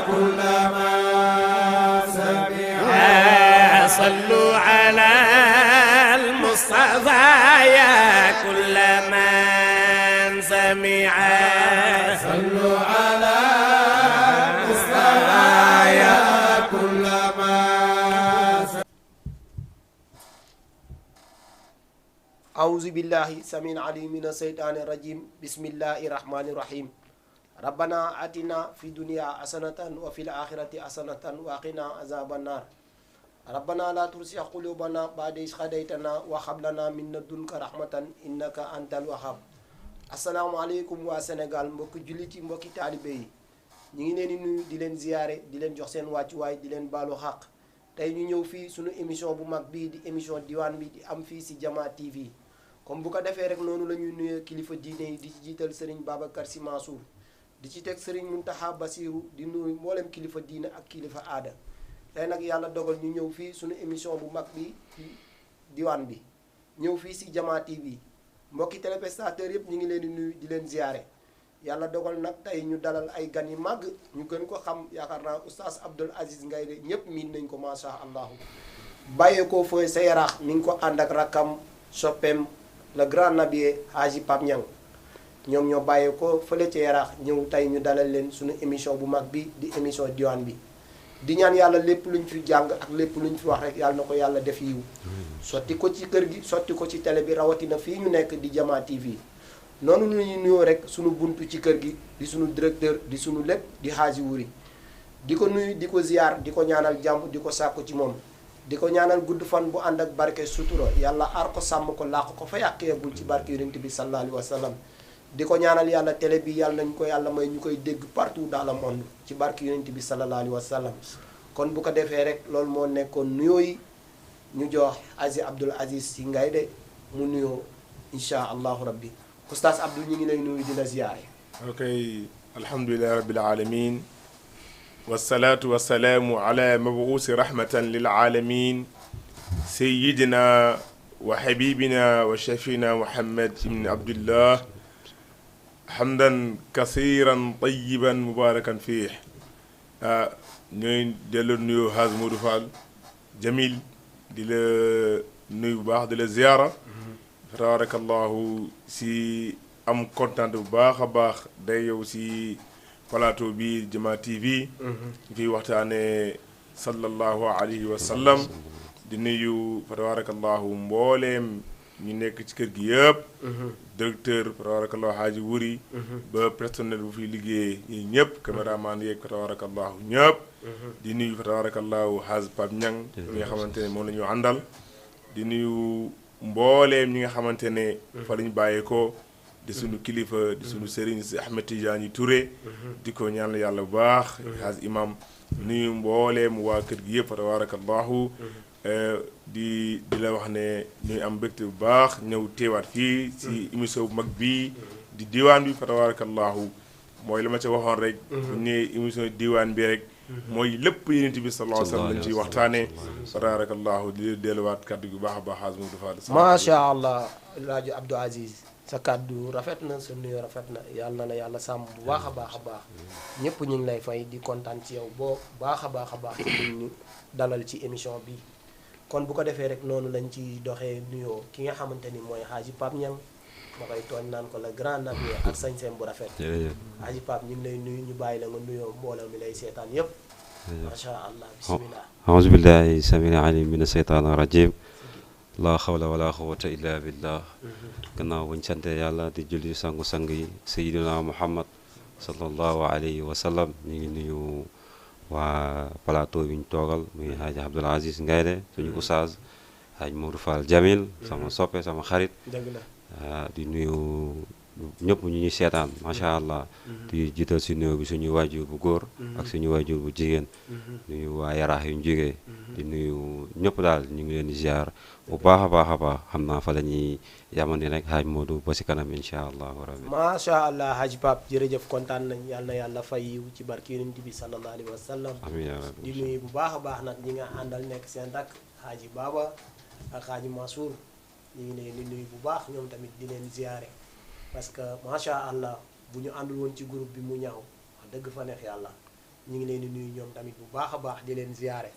كلما سمع صلوا على المصطفى يا كل من سمع صلوا على المصطفى يا كلما أعوذ بالله السميع العليم من الشيطان الرجيم بسم الله الرحمن الرحيم ربنا آتنا في الدنيا حسنة وفي الآخرة حسنة وقنا عذاب النار ربنا لا تزغ قلوبنا بعد إذ هديتنا وهب لنا من لدنك رحمة إنك أنت الوهاب asalaamaaleykum waa Sénégal mbokki jullit yi mbokki taalibe yi ñu ngi leen di nuyu di leen ziyaare di leen jox seen wàccuwaay di leen baalu xaq tey ñu ñëw fii suñu émission bu mag bii di émission diwaan bi di am fii si Jama TV comme bu ko defee rek noonu la ñuy nuyee kilifa diine yi di ci jiital Serigne Babacar Sy Mansour di ci teg Serigne Mountakha Bassirou di nuyu mboolem kilifa diine ak kilifa aada tey nag yàlla dogal ñu ñëw fii suñu émission bu mag bi diwaan bi ñëw fii si Jama TV mbokki téléspectateurs yëpp ñu ngi leen di nuyu di leen ziyaare yàlla dogal nag tey ñu dalal ay gan yu màgg ñu gën ko xam yaakaar naa oustaz Abdoul Aziz Ngaye ñëpp miin nañ ko macha allah bàyyeekoo fooy sa yaraax mi ngi ko ànd ak rakkam soppeem le grand nabier Haji Pape Niang ñoom ñoo bàyyeekoo fële ca yaraax ñëw tey ñu dalal leen suñu émission bu mag bi di émission diwaan bi di ñaan yàlla lépp luñ fi jàng ak lépp luñ fi wax rek yàlla na ko yàlla def yiw sotti ko ci kër gi sotti ko ci télé bi rawatina fii ñu nekk di Jama TV noonu la ñuy nuyoo rek suñu buntu ci kër gi di suñu directeur di suñu lépp di Haji Wuri di ko nuyu di ko ziyaar di ko ñaanal jàmm di ko sàkku ci moom di ko ñaanal gudd fan bu ànd ak barke sutura yàlla aar ko sàmm ko làq ko fa yàqeegul ci barke yonent bi sallallahu alayhi wa sallam di ko ñaanal yàlla télé bi yàlla nañ ko yàlla may ñu koy dégg partout dans le monde ci barke yonent bi sallallahu alayhi wa sallam kon bu ko defee rek loolu moo nekkoon nuyoo yi ñu jox Aziz Abdoul Aziz Sy Ngaye de mu nuyoo insha allahu rabbi oustaz Abdou ñu ngi lay nuyu di la ziyaare. ok alhamdulillahi rabbil alamin wasalaatu wasalaamu ala mabuusi rahmatan lil alamin sayyidina wa habibina wa shafina muhammad ibn abdullah hamdan kasiran tayiban mubarakan fiih ñooy delloo nuyoo Haaj Modou Fall Jamil di la nuyu bu baax di la ziyaara tabarakallahu si am kontaan bu baax a baax day yow si plateau bi Jama TV ñu fiy waxtaane sallallahu alayhi wa sallam di nuyu tabarakallahu mbooleem ñu nekk ci kër gi yëpp directeur tabarakallahu Haji Wuri ba personnel bu fiy liggéey yi ñëpp caméraman yeeg tabarakallahu ñëpp di nuyu tabarakallahu Haji Pape Niang ñi nga xamante ne moom la ñu àndal di nuyu mbooleem ñi nga xamante ne fa lañu bàyyeekoo di suñu kilifa di suñu sëriñ si Ahmed Tidiane Touré di ko ñaan yàlla bu baax Haji imam nuyu mbooleem waa kër gi yëpp tabarakallahu di la wax ne ñuy am mbégte bu baax ñëw teewaat fii si émission bu mag bii di diwaan bi fa tabarakallahu mooy la ma ca waxoon rek bu ne émission diwaan bi rek mooy lépp yonent bi sallallahu alayhi wa sallam lañ ciy waxtaanee fa tabarakallahu di delluwaat kàddu gi bu baax a baax Haji Modou Fall macha allah Alaaji Abdou Aziz sa kàddu rafet na sa nuyoo rafet na yàlla na la yàlla sàmm bu baax a baax a baax ñëpp ñu ngi lay fay di kontaan ci yow boo baax a baax a baax ci ñu dalal ci émission bi kon bu ko defee rek noonu lañ ci doxee nuyoo ki nga xamante ni mooy Haji Pape Niang ma koy tooñ naan ko la grand nabier ak sañ-sañ bu rafet Haji Pape ñu ngi lay nuyu ñu bàyyi la nga nuyoo mbooloo mi lay seetaan yëpp macha allah bismillah aouzu billahi samil alim min asheytaan rajim la xawla wala quwwata illa billah gannaaw buñ sante yàlla di julli sangu-sang yi sayyidina muhammad sallallahu alayhi wa sallam ñu ngi nuyu waa plateau bi ñu toogal muy Haji Abdoul Aziz Ngaye suñu oustaz Haji Modou Fall Jamil sama soppe sama xarit di nuyu ñëpp ñu ñuy seetaan macha allah di jiital si nuyoo bi suñu waajur bu góor ak suñu waajur bu jigéen nuyu waa yaraax yu ñu jógee di nuyu ñëpp daal ñu ngi leen di ziar bu baax a baax a baax xam naa fa la ñuy yamani rek Haji Modou ba si kanam incha allahu rabbi macha allah Haji Pape jërëjëf kontaan nañ yàlla na yàlla fay yiw ci barke yonent bi sallallahu alayhi wa sallam amiin yaa rabbi di nuyu bu baax a baax nag ñi nga àndal nekk seen rak Haji Baba ak Haji Mansour ñu ngi leen di nuyu bu baax ñoom tamit di leen ziare parce que macha allah bu ñu àndul woon ci groupe bi mu ñaaw wax dëgg fa neex yàlla ñu ngi leen di nuyu ñoom tamit bu baax a baax di leen ziyaare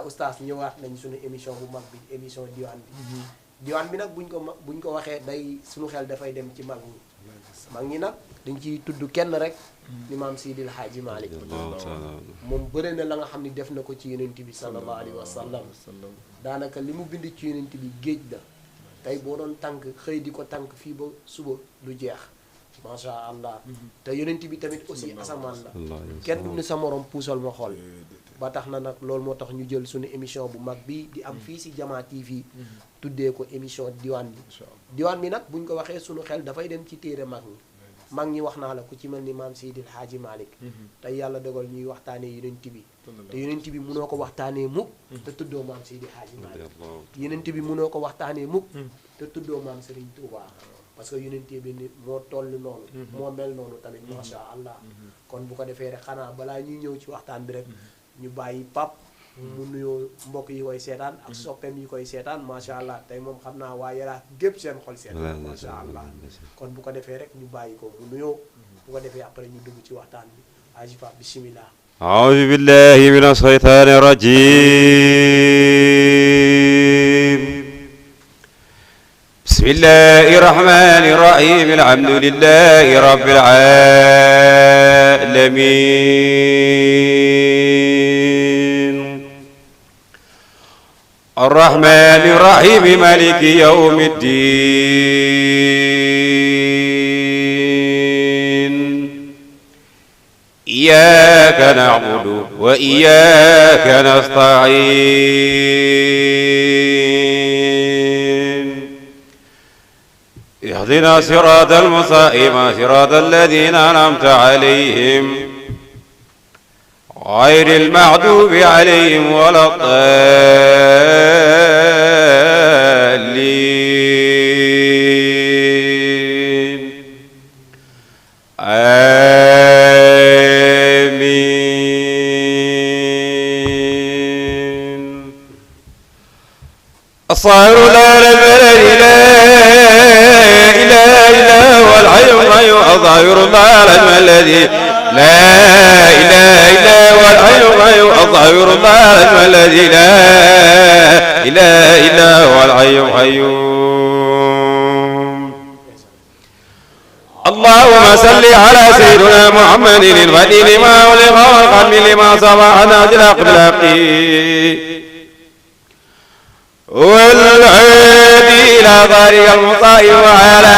oustaz ñëwaat nañ suñu émission bu mag bi émission diwaan bi diwaan bi nag buñ ko waxee day suñu xel dafay dem ci mag ñi nag dañ ciy tudd kenn rek ni maam Seydil Hadji Malick moom bëre na la nga xam ni def na ko ci yonent bi sallallahu alayhi wa sallam daanaka li mu bind ci yonent bi géej la tey boo doon tànk xëy di ko tànk fii ba suba du jeex macha allah te yonent bi tamit aussi asamaan la kenn du ni sa morom puusal ma xool ba tax na nag loolu moo tax ñu jël suñu émission bu mag bi di am fii si Jamaa TV tuddee ko émission diwaan bi diwaan bi nag buñ ko waxee suñu xel dafay dem ci téere mag ñi wax naa la ku ci mel ni maam Seydil Hadji Malick tey yàlla dogal ñuy waxtaanee yonent bi te yonent bi mënoo ko waxtaanee mukk te tuddoo maam Seydil Hadji Malick yonent bi mënoo ko waxtaanee mukk te tuddoo maam Serigne Touba parce que yonent bi ni moo toll noonu moo mel noonu tamit macha allah kon bu ko defee rek xanaa balaa ñuy ñëw ci waxtaan bi rek ñu bàyyi pap mu nuyoo mbokk yi koy seetaan ak soppeem yi koy seetaan macha allah tey moom xam naa waa Yaraax gépp seen xol seetaan macha allah kon bu ko defee rek ñu bàyyi ko mu nuyoo bu ko defee après ñu dugg ci waxtaan bi aji pap bismillah أعوذ بالله من الشيطان الرجيم بسم الله الرحمن الرحيم الحمد لله رب العالمين الرحمن الرحيم مالك يوم الدين إياك نعبد وإياك نستعين اهدنا صراط المستقيم صراط الذين أنعمت عليهم غير المغضوب عليهم ولا الضالين آمين الصائر لا الملل لا إله إلا هو الحي القيوم الظاهر العالم الذي لا إله إلا هو الحي القيوم الظاهر العالم الذي لا إله إلا هو الحي القيوم اللهم صل على سيدنا محمد الفتح لما أغلق والختم لما سبق ناصر الأخلاق والهادي إلى طريق المصائب وعلى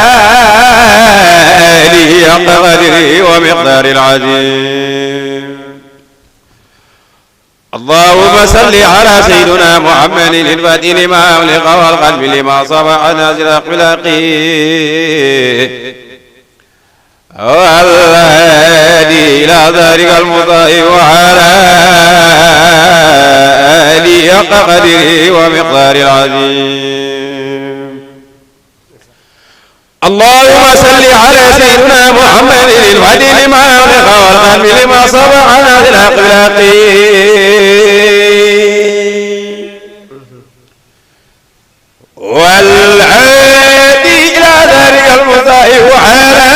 آله حق قدره ومقدار العظيم اللهم صل على سيدنا محمد الفتح لما أغلق والختم لما سبق ناصر الأخلاق والهادي إلى طريق المصائب وعلى آله حق قدره ومقدار العظيم اللهم صل على سيدنا محمد الفتح لما أغلق والختم لما سبق ناصر الأخلاق والهادي إلى طريق المصائب وعلى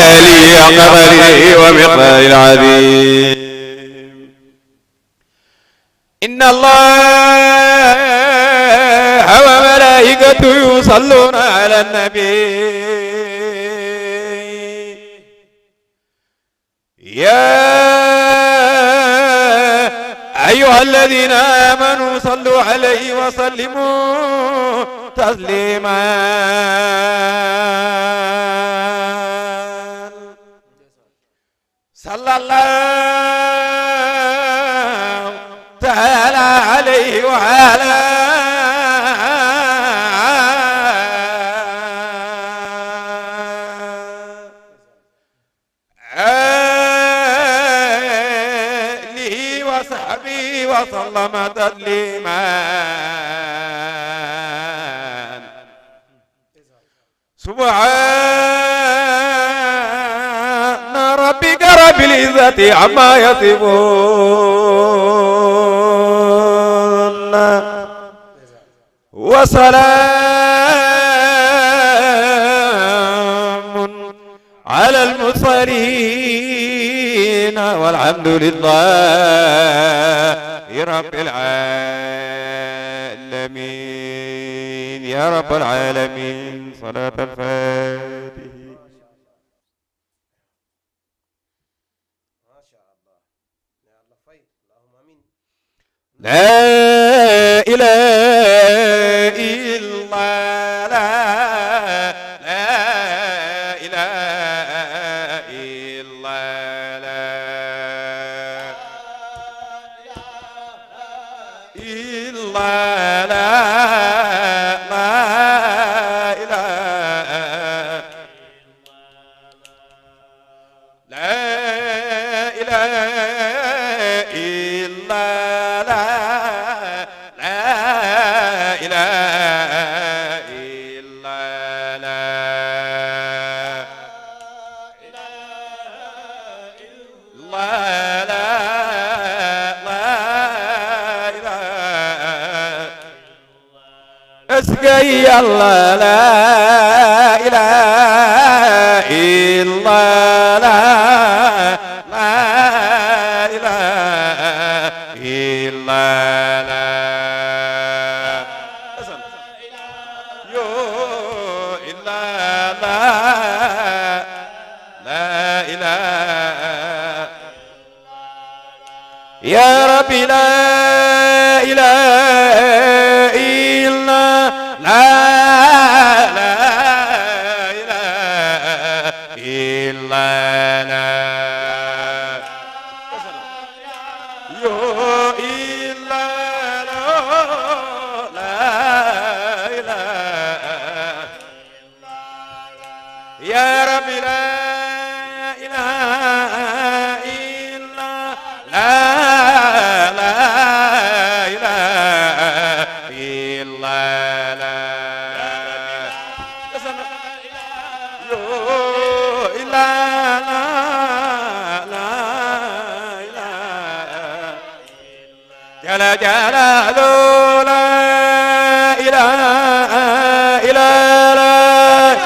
آله حق قدره ومقدار العظيم إن الله وملائكته يصلون على النبي يا أيها الذين آمنوا صلوا عليه وسلموا تسليما صلى الله تعالى عليه وعلى آله وصحبه وسلم تسليما سبحان ربك رب العزة عما يصفون وسلام على المرسلين العالمين والحمد لله رب العالمين يا رب العالمين. صلاة الفاتحة. لا إله إلا الله لا إله إلا الله إلا لا اسقي الله لا إله إلا لا إله إلا لا يو إلا لا إله يا ربي لا إله إلا لا إله إلا لا يو إلا لا إله يا ربي لا إله إلا لا جل جلاله لا إله إلا الله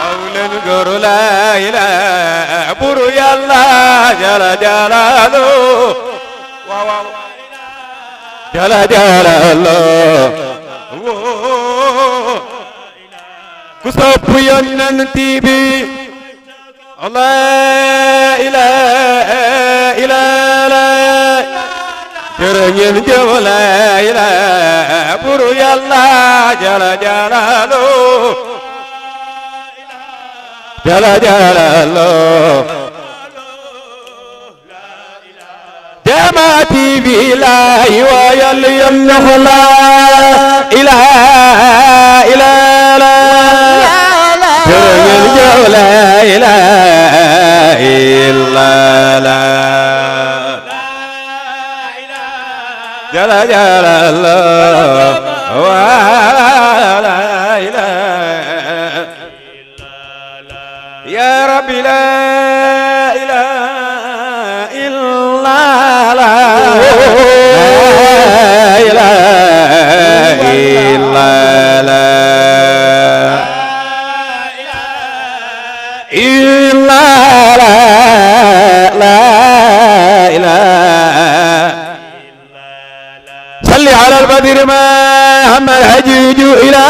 قول القر لا إله بر يا الله جل جلاله جل جلاله كسب يننتي بي لا إله إلا الله jërëngeen jëf la ilaha buru yàlla jala jalalu jala jalalu Jama TV la wayal yam nakhla ilaha illa la jërëngeen jëf la ilaha illa la jala jala wa la ilaha ya rabbi la ilaha illa la ilaha illa la illa la ilaha صلي على البدر ما هم الحجيج إلى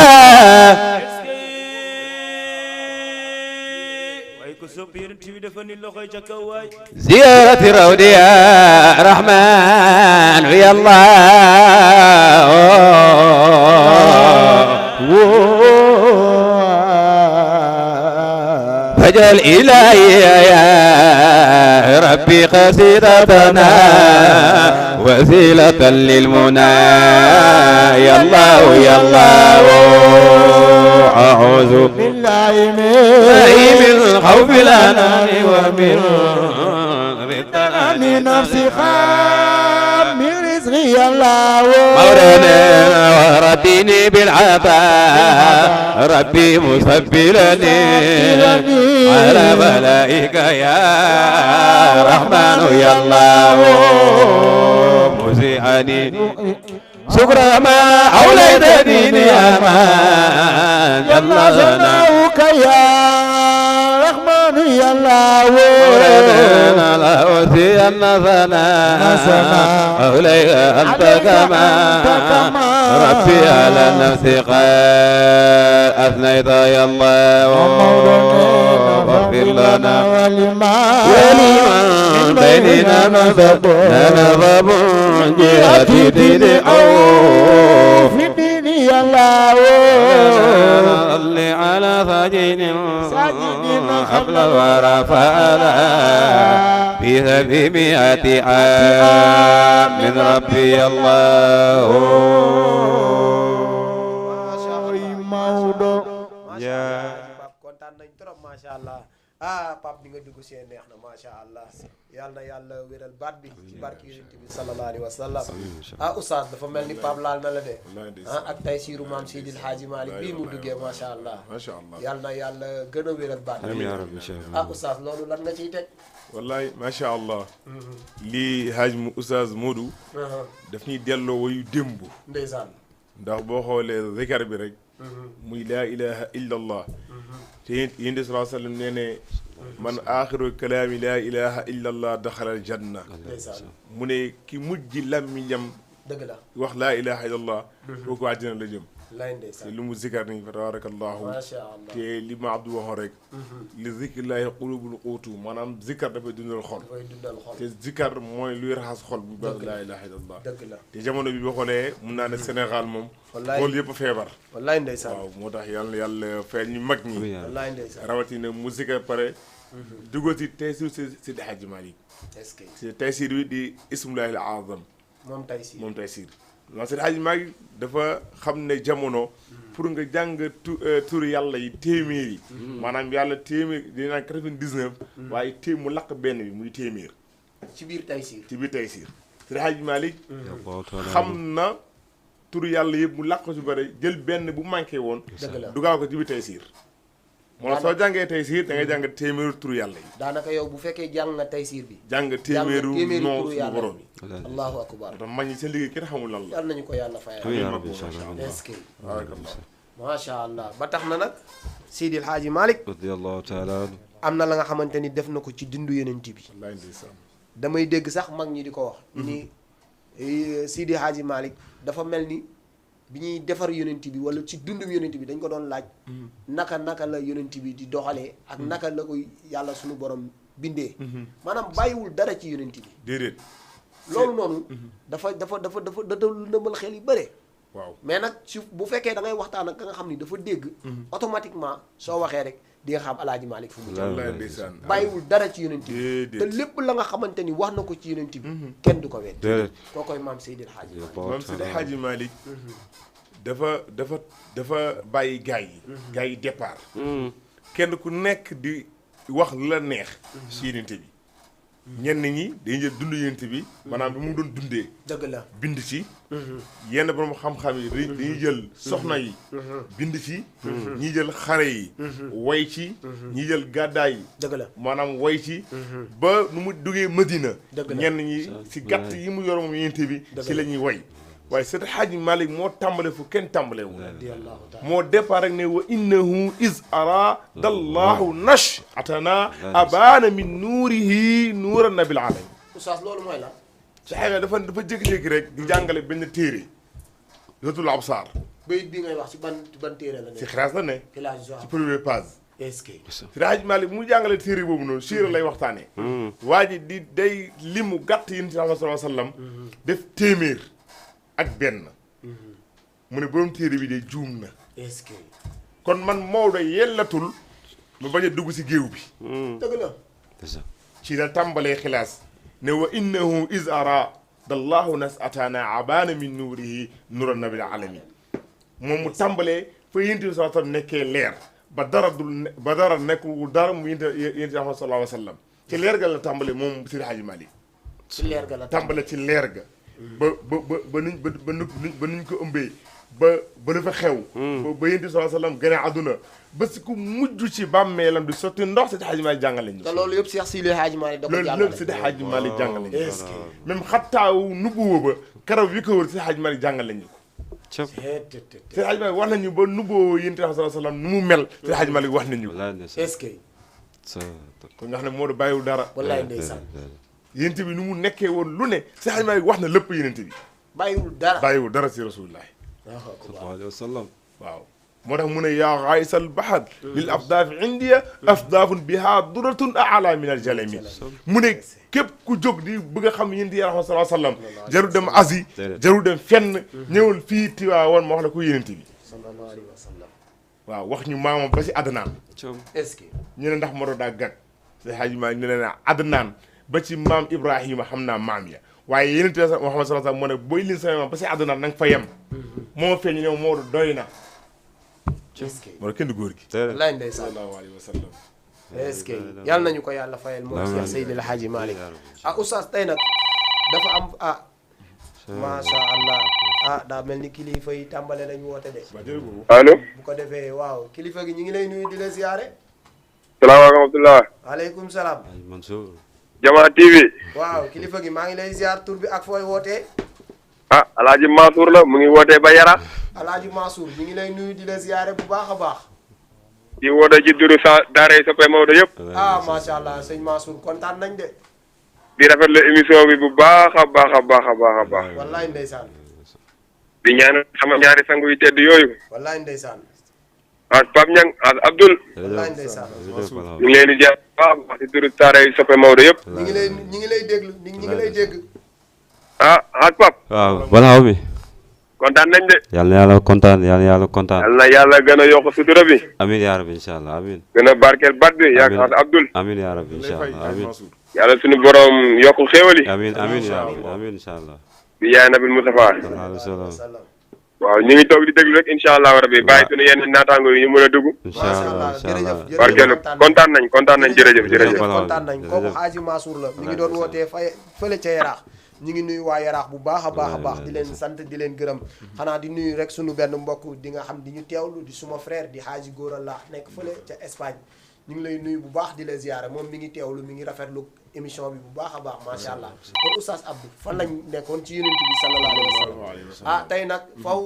زيارة روض يا رحمن يا الله فجل إلهي يا ربي قصيدتنا وسيلة للمنى يا الله يا الله أعوذ بالله من الخوف الأنام ومن من نفسي خاف من رزقي يا الله مولانا ورديني بالعطاء ربي مسبلني على ملائكة يا رحمن يا الله مزيعني شكر ما أوليت ديني أمان جل ثناؤك يا رحمن يا الله مولانا له نفسي النثنا أوليك أنت كما ربي على نفسي قد أثنيت يا الله واغفر لنا ولمن بيننا نذب جهة دين أو في الدين يا الله صل على ساجد قبل ورفعنا في سبيمئة عام من ربي الله kontaan nañ trop macha allah ah Pape bi nga dugg see neex na macha allah yal na yàlla wéral baat bi ci barki yonent bi sallallahu alayhi wa sallam ah oustaz dafa mel ni Pape laal na la de ah ak tay siiru maam Seydil Hadji Malick bii mu duggee macha allah yal na yàlla gën a wéral baat bi ah oustaz loolu lan nga ciy teg wallaay macha allah lii Hadj mu oustaz Modou daf ñuy delloo wayu démb ndeysaan ndax boo xoolee zikar bi rek muy laa ilaha illa allah te yéen sallallahu alayhi wa sallam nee ne man aaxiru kalaami laa ilaha illa allah daxalal janna mu ne ki mujj làmmiñam dëgg la wax laa ilaha illa allah kooku àjjana la jëm lay ndeysaan te lu mu zikar ni fa tabarakallahu macha allah te li ma Abdou waxoon rek li zikrillahi qulubul quutu maanaam zikar dafay dundal xol te zikar mooy luy raxas xol bu baax laa ilaha illa allah dëgg la te jamono bi boo xoolee mun naa ne Sénégal moom xool yëpp feebar wallaay ndeysaan waaw moo tax yàlla fay ñu mag ñi wallaay ndeysaan rawatina mu zikar pare dugati Taysiir Seydi Hadji Malick si Taysiir bi di ismullahi al azam moom Taysiir non Seydi Hadji Malick dafa xam ne jamono pour nga jàng turu yàlla yi téeméer yi maanaam yàlla téeméer dina naan 99 waaye mu lakk benn bi muy téeméer ci biir Taysiir Seydi Hadji Malick xam na turu yàlla yëpp mu lakk ko ci bëri jël benn bu manqué woon dugal ko ci biir Taysiir moo la soo jàngee Taysiir da ngay jàng téeméeru turu yàlla yi daanaka yow bu fekkee jàng nga Taysiir bi jàng téeméeru non turu suñu yàlla borom bi allahu akbar tax mag ñi seen liggéey kenn xamul lan la yal nañu ko yàlla fayal est-ce que macha allah ba tax na nag Seydil Hadji Malick radiyallahu taala am na la nga xamante ni def na ko ci dindu yenent bi wallaay ndeysaan damay dégg sax mag ñi di ko wax ni Seydil Hadji Malick dafa mel ni bi ñuy defar yonent bi wala ci dundum yonent bi dañ ko doon laaj naka la yonent bi di doxalee ak naka la koy yàlla suñu borom bindee maanaam bàyyiwul dara ci yonent bi déedéet loolu noonu dafa lu nëmal xel yu bëre waaw mais nag su bu fekkee da ngay waxtaan ak ka nga xam ni dafa dégg automatiquement soo waxee rek di nga xam Alaaji Malick fu mu wallaay ndeysaan bàyyiwul dara ci yonent bi déedéet te lépp la nga xamante ni wax na ko ci yonent bi kenn du ko wedd koo koy maam Seydil Hadji Malick moom Seydi Hadji Malick dafa bàyyi gars yi départ kenn ku nekk di wax la neex ci yonent bi ñenn ñi dañuy jël dund yonent bi maanaam bi mu doon dundee dëgg la bind ci yenn borom xam-xam yi dañuy jël soxna yi bind ci ñi jël xare yi way ci ñi jël gàddaay yi dëgg la maanaam way ci ba nu mu duggee Madina dëgg la ñenn ñi ci gàtt yi mu yor moom yonent bi ci la ñuy way waaye Seydi Hadji Malick moo tàmbale fu kenn tàmbale wu moo départ rek ne wa innahu is arada allahu nash atana abana min nuurihi nuura nabil alamin oustaz loolu mooy la ci xëy dafa jékki-jékki rek di jàngale benn téere Zatul Absar bayit bi ngay wax ci ban téere la ne ci xilaas la ne ci première page est-ce que Seydi Hadji Malick mu jàngale téere boobu noonu siira lay waxtaanee waa ji di day limu gàtt yi sallallahu alayhi wa sallam def téeméer ak benn mu ne borom téere bi de juum na est-ce que kon man Maodo yellatul ma bañ a dugg si géew bi dëgg la ci la tàmbalee xilaas ne wa innahu is ara dallahu nas atana abana min nuurihi nuran nabil alamin moom mu tàmbalee fa yénti bi sallallahu nekkee leer ba dara nekkul dara mu yénti sallallahu alayhi wa sallam ci leer ga la tàmbalee moom Seydi Hadji Malick ci leer ga la tàmbale ci leer ga ba nuñ ko ëmbee ba dafa xew ba yénti sallallahu alayhi wa sallam gane àdduna ba si ku mujj ci bàmmeelam di sotti ndox Seydi Hadji Malick jàngale ñu te loolu yëpp Cheikh Seydi Hadji Malick da ko jàngale loolu lépp Seydi Hadji Malick jàngale ñu même xattaawu nubuwa ba karaw wi ko wër Seydi Hadji Malick jàngale ñu ko Seydi Hadji Malick wax nañu ba nubuwa yénti sallallahu alayhi wa sallam nu mu mel Seydi Hadji Malick wax nañu ko est-ce que kon nga xam ne moo da bàyyiwul dara wallaay ndeysaan yonent bi nu mu nekkee woon lu ne si xaj maa wax na lépp yonent bi bàyyiwul dara si rasulullah sallallahu alayhi wa sallam waaw moo tax mu ne yaa xaayisal baxar lil afdaafi indiya afdaafun biha duratun aala min al jalami mu ne képp ku jóg di bëgg a xam yonent yi sallallahu alayhi wa sallam jarul dem Asie jarul dem fenn ñëwul fii Tiwaawan ma wax la ko yonent bi sallallahu alayhi wa sallam waaw wax ñu maamam ba si Adnaan est-ce que ñu ne ndax moro daa gag si xaj maa ñu ne na Adnaan ba ci maam Ibrahima xam naa maam ya waaye yonent bi Muhammad sallallahu alayhi wa sallam mu ne booy lin sama maam ba si Adnaan na nga fa yem moo feeñ ne moo doy na est-ce que moo kenn du góor gi wallaay ndeysaan sallallahu alayhi wa sallam est-ce que yàlla nañu ko yàlla fayal moom Cheikh Seydil Hadji Malick oustaz tey nag dafa am macha allah daa mel ni kilifa yi tàmbale nañu woote de allo bu ko defee waaw kilifa gi ñu ngi lay nuyu di la ziyaare salaamaaleykum Abdullah waaleykum salaam Mansour Jamaa TV waaw kilifa gi maa ngi lay ziyaar tur bi ak fooy wootee Alaaji Mansour la mu ngi wootee ba Yara Alaaji Mansour ñu ngi lay nuyu di la ziyaare bu baax a baax di woote ci turu sa daara soppe Maodo yëpp macha allah sëñ Mansour kontaan nañ de di rafetlu émission bi bu baax a baax a baax a baax a baax wallaay ndeysaan di ñaanal sama ñaari sangu yu tedd yooyu wallaay ndeysaan Pape Niang Abdoul wallaay ndeysaan ñu ngi leen di jaar baax a baax ci turu daara soppe Maodo yëpp ñu ngi lay déglu ñu ngi lay dégg Pape waaw balaaw mi kontaan nañ de yàlla na yàlla kontaan yàlla na yàlla kontaan yàlla na yàlla gën a yokk sutura bi amin yaa rabbi incha allah amin gën a barkeel bat bi yaakaar Abdoul amin yaa rabbi incha allah amin yàlla suñu borom yokk xéewal yi amin amin yaa rabbi amin incha allah bi yaay nabil Moustapha sallallahu alayhi wa sallam waaw ñu ngi toog di déglu rek incha allah rabbi bàyyi suñu yenn naataango yi ñu mën a dugg incha allah incha allah barkeelu kontaan nañ jërëjëf kontaan nañ kooku Hadji Mansour la mi ngi doon wootee fële ca Yaraax ñu ngi nuyu waa Yaraax bu baax a baax a baax di leen sant di leen gërëm xanaa di nuyu rek sunu benn mbokk di nga xam di ñu teewlu di suma frère di Hadji Gora La nekk fële ca Espagne ñu ngi lay nuyu bu baax di la ziyaare moom mi ngi teewlu mi ngi rafetlu émission bi bu baax a baax macha allah kon Oustaz Abdou fan lañ nekkoon ci yonent bi sallallahu alayhi wa sallam tey nag faw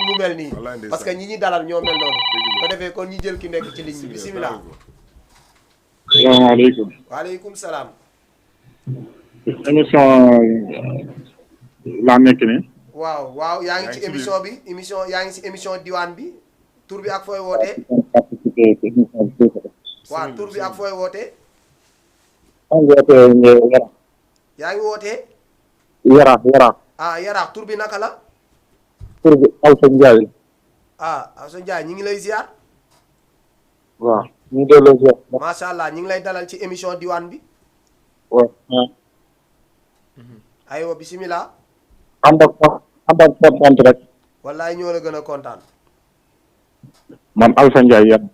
ñu mel nii parce que ñi ñi dalal ñoo mel noonu ko defee kon ñu jël ki nekk ci ligne bi bisimilah. salaamaaleykum. waaleykum salaam. émission laa nekk nii. waaw yaa ngi ci émission bi yaa ngi ci émission diwaan bi tur bi ak fooy wootee. waaw tur bi ak fooy wootee. yaa ngi wootee. Yaraax. Yaraax tur bi naka la. tur bi Alpha Ndiaye. Alpha Ndiaye ñu ngi lay ziar. waaw ñu ngi delloo ziar. macha allah ñu ngi lay dalal ci émission diwaan bi. waaw. aywa bisimilah. ànd ak kontaan rek. wallaay ñoo la gën a kontaan. man Alpha Ndiaye Yaraax.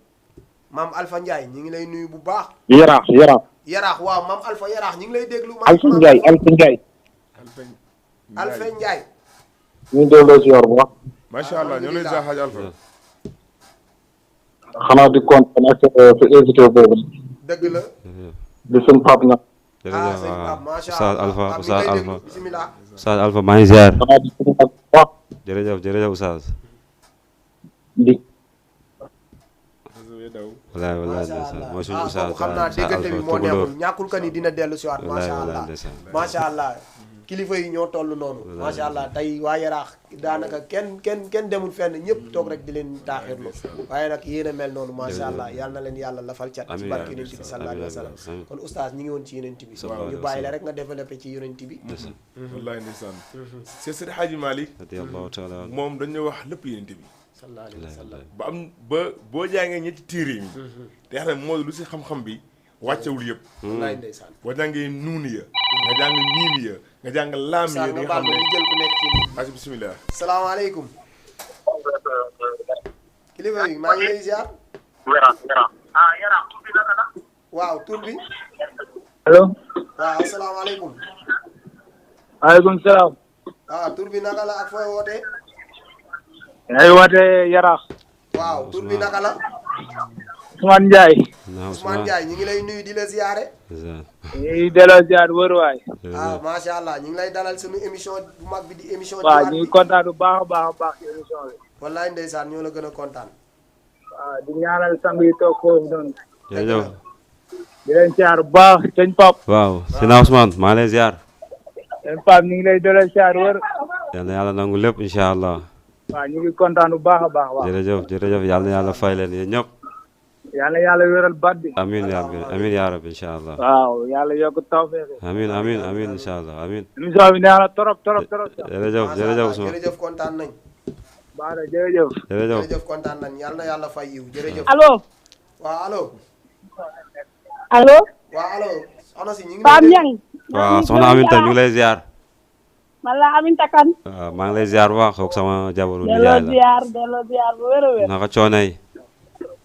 maam Alpha Ndiaye ñu ngi lay nuyu bu baax. Yaraax. Yaraax waaw maam Alpha Yaraax ñu ngi lay déglu. Alpha Ndiaye. Alpha Ndiaye. ñu ngi delloo ziar bu baax. macha allah ñoo lay ziar Hadj Alpha. xanaa di kontaan ak sa invité boobu. dëgg la. di suñu Pape Niang. jërëjëf waaw macha Oustaz allah Alpha bisimilah. Oustaz Alpha maa ngi ziar. xanaa di suñu mag bu baax. jërëjëf Oustaz. di. wallaay ndeysaan mooy suñu Oustaz xam naa déggante bi moo neexul ñàkkul ka ni dina dellu si waat macha allah kilifa yi ñoo toll noonu macha allah tey waa Yaraax daanaka kenn demul fenn ñëpp toog rek di leen taaxirlu waaye nag yéen a mel noonu macha allah yal na leen yàlla lafal cat ci barke yonent bi sallallahu alayhi wa sallam kon oustaz ñi ngi woon ci yonent bi ñu bàyyi la rek nga développé ci yonent bi wallaay ndeysaan Seydi Hadji Malick moom dañu wax lépp yonent bi sallallahu alayhi wa sallam ba boo jàngee ñetti téere yi te xam ne moo lu si xam-xam bi wàccewul yëpp wallaay ndeysaan boo jàngee nuun ya nga jàng miim ya nga jàng laam ya di nga xam ne ñu jël ku nekk ci li bismillah salaamaaleykum kilifa yi maa ngi lay ziar waaw tur bi allo waaw asalaamaaleykum waaleykum salaam. tur bi naka la ak fooy wootee ay woote Yaraax. waaw tur bi naka la Ousmane Ndiaye. Ousmane Ndiaye ñu ngi lay nuyu di la ziare. ñu ngi delloo ziar wër waay. macha allah ñu ngi lay dalal suñu émission bu mag bi di émission. waaw ñu ngi kontaan bu baax a baax ci émission bi. wallaay ndeysaan ñoo la gën a kontaan. waaw di ñaanal sang yi toog foofu noonu. jërëjëf. di leen siyaar bu baax sëñ Pape. waaw Seydina Ousmane maa ngi lay ziar. sëñ Pape ñu ngi lay doole siyaar wër. yal na yàlla nangu lépp incha allah. waaw ñu ngi kontaan bu baax a baax. waaw jërëjëf jërëjëf yal na yàlla fay leen yéen ñëpp. yàlla yàlla wéral baat bi. amiin yaa rabbi amiin yaa rabbi incha allah. waaw yàlla yokk tawfeex. amiin amiin amiin incha allah amiin. émission bi neex na trop trop trop. jërëjëf jërëjëf Ousmane. jërëjëf kontaan nañ. baax na jërëjëf. jërëjëf kontaan nañ yal na yàlla fay yiw jërëjëf. allo. waaw allo. allo. waaw allo. soxna si ñu ngi Pape Niang. waaw soxna Aminta ñu ngi lay ziar. man la Aminta Kane. waaw maa ngi lay ziar bu baax kooku sama jabaru delloo nijaay la. ziar bu wér a wér. naka coono yi.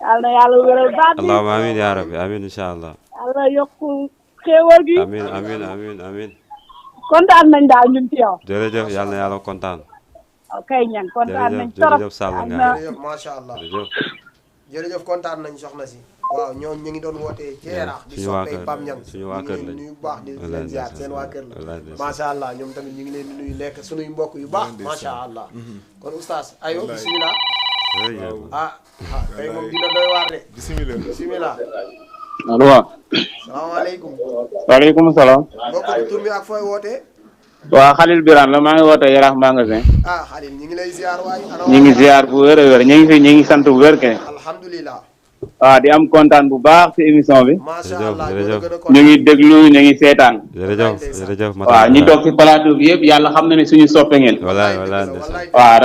yal na yàlla wéral baat bi. allahumma amiin yaa rabbi amiin incha allah. yàlla yokku xéewal gi. amiin amiin amiin amiin. kontaan nañ daal ñun ci yow. jërëjëf yal na yàlla kontaan. ok Niang kontaan nañ jërëjëf trop. jërëjëf Sall nga jërëjëf macha allah jërëjëf. jërëjëf kontaan nañ soxna si. waaw ñoom ñu ngi doon wootee ci Yaraax di suñu waa soppee kër Pape Niang suñu waa kër ñu lañ. ngi leen nuyu bu baax di leen ziar seen waa kër la wallaahi macha allah ñoom tamit ñu ngi leen di nuyu lekk suñuy mbokk yu baax macha allah kon oustaz ayo bismillah jërëjëf. ah tey moom dina doy waar de bisimilah. bismillah allo waaw. salaamaaleykum waaleykum salaam. mbokk bi tur bi ak fooy wootee waa Khalil Birane la maa ngi woote Yaraax magasin. ah Khalil ñu ngi lay ziar waay ñu ngi ziar bu wér a wér ñu ngi fi ñu ngi sant bu wér ke. alhamdulilah waaw di am kontaan bu baax ci émission bi. macha jërëjëf, allah jërëjëf. ñu ngi déglu ñu ngi seetaan. jërëjëf jërëjëf. waaw ñi toog ci plateau bi yëpp yàlla xam na ne suñu soppe ngeen. wallaahi wallaahi ndeysaan. waaw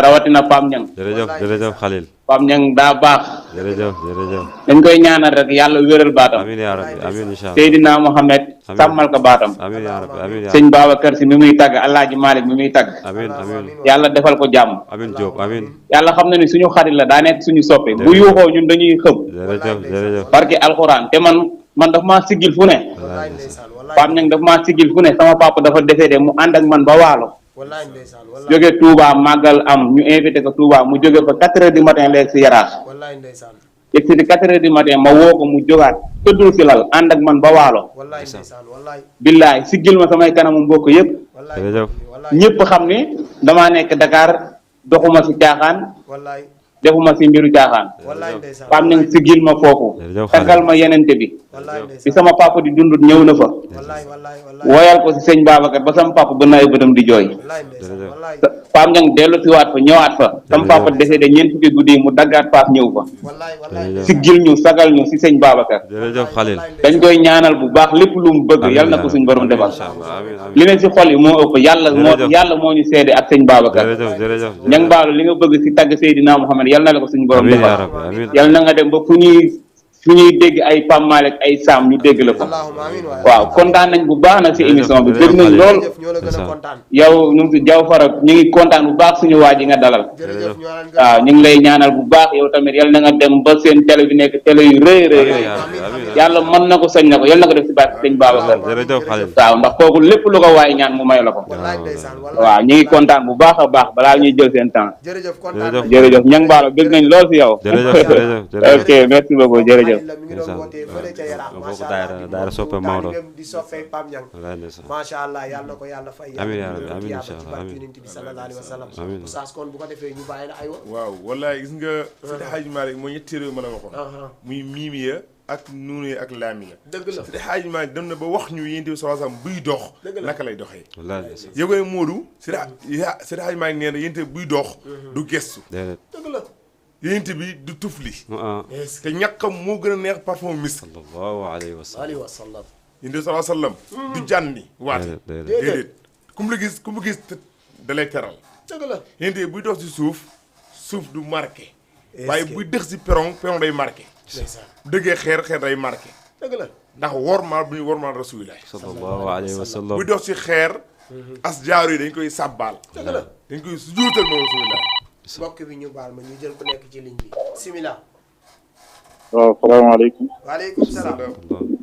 rawatina Pape Niang. jërëjëf jërëjëf Khalil. Pape Niang daa baax. jërëjëf jërëjëf. dañ koy ñaanal rek yàlla wéral baatam. amiin yaa rabbi amiin incha allah. Seydina Mohamed sàmmal ko baatam. amiin yaa rabbi amiin yaa sëñ Babacar si mi muy tagg Alaaji Malick mi muy tagg. amiin amiin. yàlla defal ko jàmm. amiin Diop amiin. yàlla xam na ne suñu xarit la daa nekk suñu soppe bu yuuxoo ñun dañuy xëm. jërëjëf jërëjëf. barke alxuraan te man daf maa siggil fu ne. wallaay ndeysaan Pape Niang daf maa siggil fu ne sama papa dafa décédé mu ànd ak man ba waalo. wallaay ndeysaan wallaay jóge Touba màggal am ñu invité ko Touba mu jóge fa 4 heures du matin léegi si Yaraax. wallaay ndeysaan yegg si di 4 heures du matin ma woo ko mu jógaat tëddul si lal ànd ak man ba waalo. wallaay ndeysaan wallaay billaay siggil ma samay kanamu mbokk yëpp. wallaay jërëjëf. wallaay ñëpp xam ni damaa nekk Dakar doxuma si caaxaan wallaay defuma si mbiru caaxaan. wallaay ndeysaan Pape Niang siggil ma foofu. jërëjëf taggal ma yenente bi. wallaay bi ndeysaan sama papa di dundut ñëw na fa. wallaay wallaay wallaay woyal ko si sëñ Babacar ba sama papa ba nay bëtam di jooy. wallaay ndeysaan jërëjëf. wallaay Pape Niang dellu si waat fa ñëwaat fa. sama papa décédé ñeent fukki guddi yi mu daggaat Pape ñëw fa. wallaay wallaay jërëjëf. siggil ñu sagal ñu si sëñ Babacar. jërëjëf Khalil. dañ koy ñaanal bu baax lépp lu mu bëgg yal na ko suñ borom defal. incha allah amiin amiin. li ne si xol yi moo ëpp Jërëjëf. yàlla moo ñu seede ak sëñ Babacar. jërëjëf jërëjëf. Niang Ballo li nga bëgg si tagg Seydina Mohamed yal na la ko suñ borom amiin yaa defal. rabbi amiin. yal na nga dem ba fu ñuy dégg ay Pape Malick ay Sam ñu dégg la ko. allahumma amiin waay waaw kontaan nañ bu baax nag si émission bi jërëjëf, dégg nañ lool. jërëjëf ñoo la gën a kontaan yow ñu ngi si Jaw Fara ñu ngi kontaan bu baax suñu waa ji nga dalal. jërëjëf ñoo leen gën waaw ñu ngi lay ñaanal bu baax yow tamit yal na nga dem ba seen télé bi nekk télé yu rëy rëy rëy. yàlla mën na ko sañ na ko yal na ko def si barke sëñ Babacar. jërëjëf Khalil. waaw ndax kooku lépp lu ko waaye ñaan mu may la ko. wallaay ndeysaan wallaay waaw ñu ngi kontaan bu baax a baax balaa ñuy jël seen temps. jërëjëf kontaan jërëjëf. nañ jërëjëf Niang Ballo bëgg nañ lool si yow. jërëjëf jërëjëf jërëjëf. ok merci beaucoup jërëjëf. la mi ngi doon wootee fële ca Yaraax bokk macha daayira allah daayira soppe Maodo. di soppee Pape Niang wallaahi ndeysaan. macha allah yàlla na ko yàlla fay amiin yaa rabbi, yàlla amiin tiyaaba incha ci allah, barke amiin. yonent bi sallallahu alayhi wa sallam Amiin. oustaz kon bu ko defee ñu bàyyi la aywa waaw wallaay gis nga Seydi Hadji Malick moo ñetti réew ma la waxoon muy miimiya ak nuuniya ak laamiya dëgg la Seydi Hadji Malick dem na ba wax ñu yénte bi sallallahu alayhi wasallam buy dox Dëgg la. naka lay doxee wallaahi ndeysaan. yow koy Moodu Seydi Hadji Malick nee na yénte buy dox du gestu déedéet. dëgg la yénte bi du tufli ah te ñàkkam moo gën a neex parfum misk sallallahu alayhi wa sallam. alayhi wa sallam yénte bi sallallahu alayhi wasallam du jànni waate déedéet déedéet. déedéet ku mu gis da lay teral dëgg la yénte buy dox ci suuf du marqué waaye buy dëx ci peron day marqué ndeysaan dëggee xeer day marqué dëgg la ndax wormaal bu ñu wormaal rasulillah sallallahu alayhi wa sallam. buy dox ci xeer as jaaru yi dañ koy sàbbaal dëgg la dañ koy sujjóotal moom rasulillah mbokk bi ñu baal ma ñu jël ku nekk ci ligne bi bismillah waaw salaamaaleykum. waaleykum salaam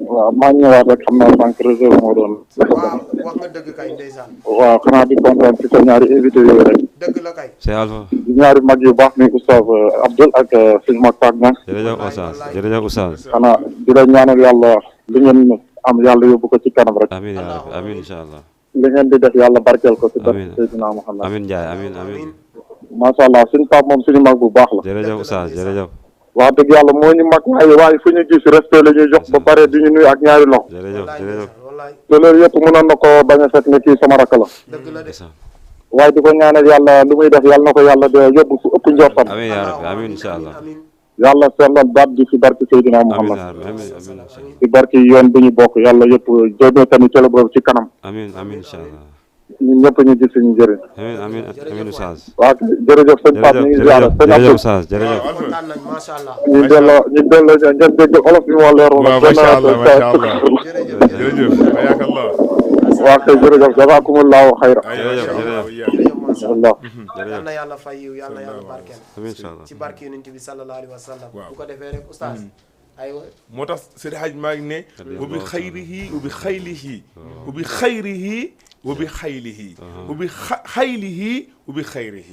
waaw maa ngi ñëwaat rek xam naa sànq réseau moo doon. waaw wax nga dëgg kay ndeysaan waaw xanaa di kontaan ci sa ñaari invité yooyu rek. dëgg la kay c'est Alpha. di ñaari mag yu baax ni Oustaz Abdel ak suñu mag Pape Niang. jërëjëf Oustaz jërëjëf Oustaz. xanaa di la ñaanal yàlla li ngeen am yàlla yóbbu ko ci kanam rek. amiin yaa rabbi amiin incha allah. li ngeen di def yàlla barkeel ko ci amiin barke Seydina Muhammad. amiin Ndiaye amiin amiin. macha allah suñu Pape moom suñu mag bu baax la. jërëjëf Oustaz jërëjëf. wax dëgg yàlla moo ñu mag waaye fu ñu gis respect la ñuy jox ba pare di ñu nuyu ak ñaari loxo jërëjëf jërëjëf te loolu yëpp mënoon na ko bañ a fekk ne kii sama rakk la waaye di ko ñaanal yàlla lu muy def yàlla na ko yàlla de yóbbu fu ëpp njortam amiin yaa rabbi amiin incha allah yàlla sellal baat bi ci barke Seydina Muhammad amiin ci barke yoon bi ñu bokk yàlla yëpp jëmee tamit télé boobu ci kanam amiin amiin incha allah ñun ñëpp ñu gis suñu njëriñ amiin amiin amiin Oustaz waaw jërëjëf sëñ Pape ñu ngi ziar sëñ jërëjëf Oustaz jërëjëf ñu delloo ngeen dégg olof bi moo leer waaw macha allah macha allah jërëjëf ayakallah waaw kay jërëjëf jazakumullahu xayra Allah yal na yàlla fay yiw yal na yàlla barkeel ci barke yonent bi sallallahu alayhi wa sallam bu ko defee rek oustaz aywa moo tax Seydi Hadj Malick ne wa bi xayrihi wa bi xaylihi wa bi xayrihi wa bi xaylihi wa bi xaylihi wa bi xayrihi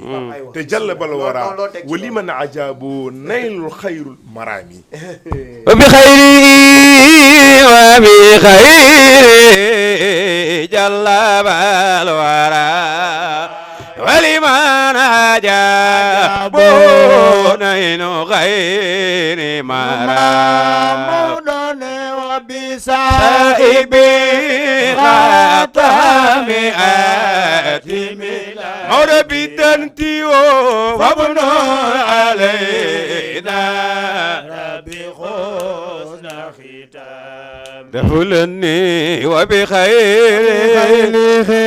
te jalla bal wara wa liman ajabu naylul xayrul marami wa bi xayrihi wa bi xayrihi jalla bal wara ولمن أجاب نين غير مرام مولون وبسائب خاتم آتم مولى بدنتي وابن علينا ربي خذنا ختام دخلني وبخير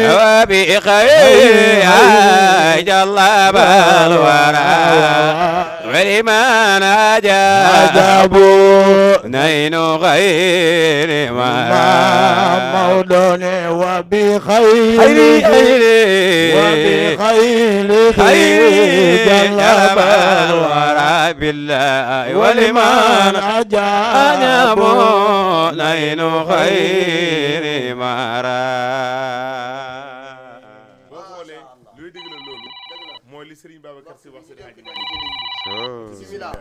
وبخير جل بالورى ولمن أجاب نين غير مرام مولون وبخير جل بالورى بالله ولمن أجاب نين غير مرام Serigne Babacar Sy wax Seydi Hadji bismillah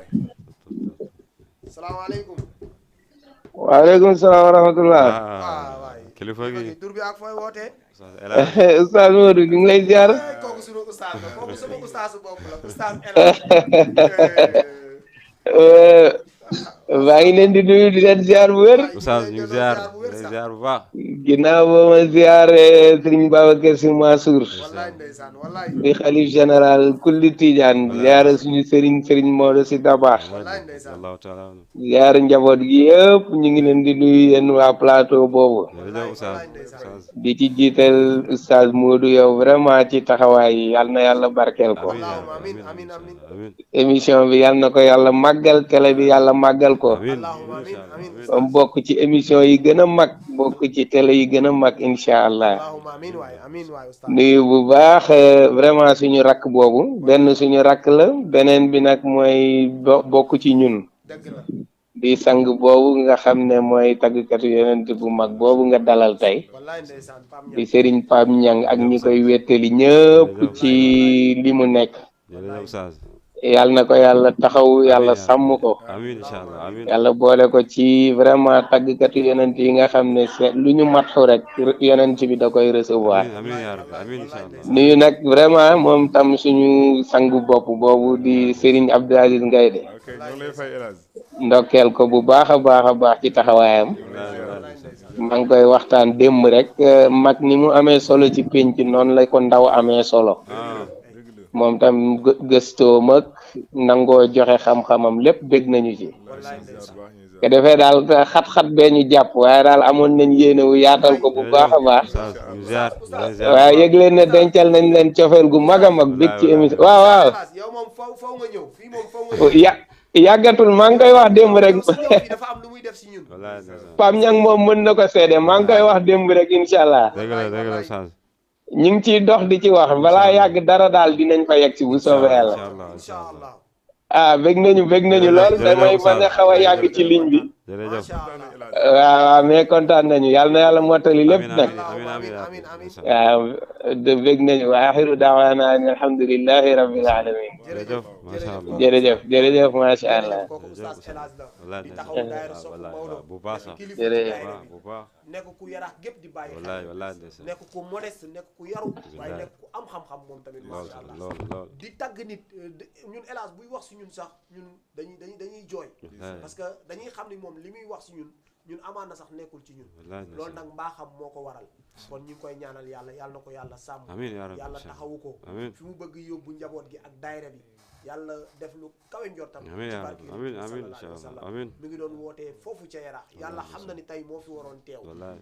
salaamaaleykum waaleykum salaam wa rahmatullah kilifa gi tur bi ak fooy wootee Oustaz Modou ñu ngi lay ziar kooku sunu oustaz la kooku sama oustaz bopp la oustaz maa ngi leen di nuyu di leen ziar bu wér Oustaz ñu ngi ziar bu baax ginnaaw ba ma ziare Serigne Babacar Sy Mansour di xalif général kulli Tidiane ziare suñu Serigne Maodo Sy Dabakh ziare njaboot gi yëpp ñu ngi leen di nuyu yéen waa plateau boobu di ci jiital Oustaz Modou yow vraiment ci taxawaay yi yal na yàlla barkeel ko émission bi yal na ko yàlla màggal télé bi yàlla màggal ko am bokk ci émission yi gën a mag bokk ci télé yi gën a mag incha allah nuyu bu baax vraiment suñu rakk boobu benn suñu rakk la beneen bi nag mooy bokk ci ñun di sang boobu nga xam ne mooy tàggkatu yonent bu mag boobu nga dalal tey di Serigne Pape Niang ak ñi koy wettali ñëpp ci li mu nekk yàlla na ko yàlla taxaw yàlla sàmm ko amiin inshallah amiin yàlla boole ko ci vraiment tàggkatu yonent yi nga xam ne lu ñu matxu rek yonent bi da koy recevoir amiin yaa rabbi amiin inshallah nuyu nag vraiment moom tam suñu sangu bopp boobu di Serigne Abdou Aziz Ngaïdé ndokkeel ko bu baax a baax ci taxawaayam maa ngi koy waxtaan démb rek mag ni mu amee solo ci pénc noonu la ko ndaw amee solo moom tam gëstoom ak nangoo joxe xam-xamam lépp bég nañu ci te defee daal xat-xat bee ñu jàpp waaye daal amoon nañ yéene wu yaatal ko bu baax a baax waaye yëg leen ne dencal nañ leen cofeel gu mag a mag bég ci émission waaw yàggatul maa ngi koy wax démb rek Pape Niang moom mën na ko seede maa ngi koy wax démb rek incha allah ñu ngi ciy dox di ci wax balaa yàgg dara daal dinañ fa yegg si bu soobee yàlla bég nañu lool damay bañ a xaw a yàgg ci ligne bi waaw mais kontaan nañu yàlla na yàlla mottali lépp nag waaw bég nañu wa axiru daawaana an alhamdulillahi rabbil alamin jërëjëf macha allah bu baax sax jërëjëf nekk ku yaraax gépp di bàyyi wallaay xel nekk ku modeste nekk ku yaru waaye nekk ku am xam-xam moom tamit masha Allah lool di tagg nit ñun hélas buy wax si ñun sax ñun dañuy jooy parce que dañuy xam ni moom li muy wax si ñun amaan na sax nekkul ci ñun loolu nag mbaaxam moo ko waral kon ñu ngi koy ñaanal yàlla na ko yàlla sàmm yàlla taxawu ko fi mu bëgg yóbbu njaboot gi ak daayira bi yàlla def lu kawe njortam ci barke amiin mi ngi doon wootee foofu ca Yaraax yàlla xam na ni tey moo fi waroon teew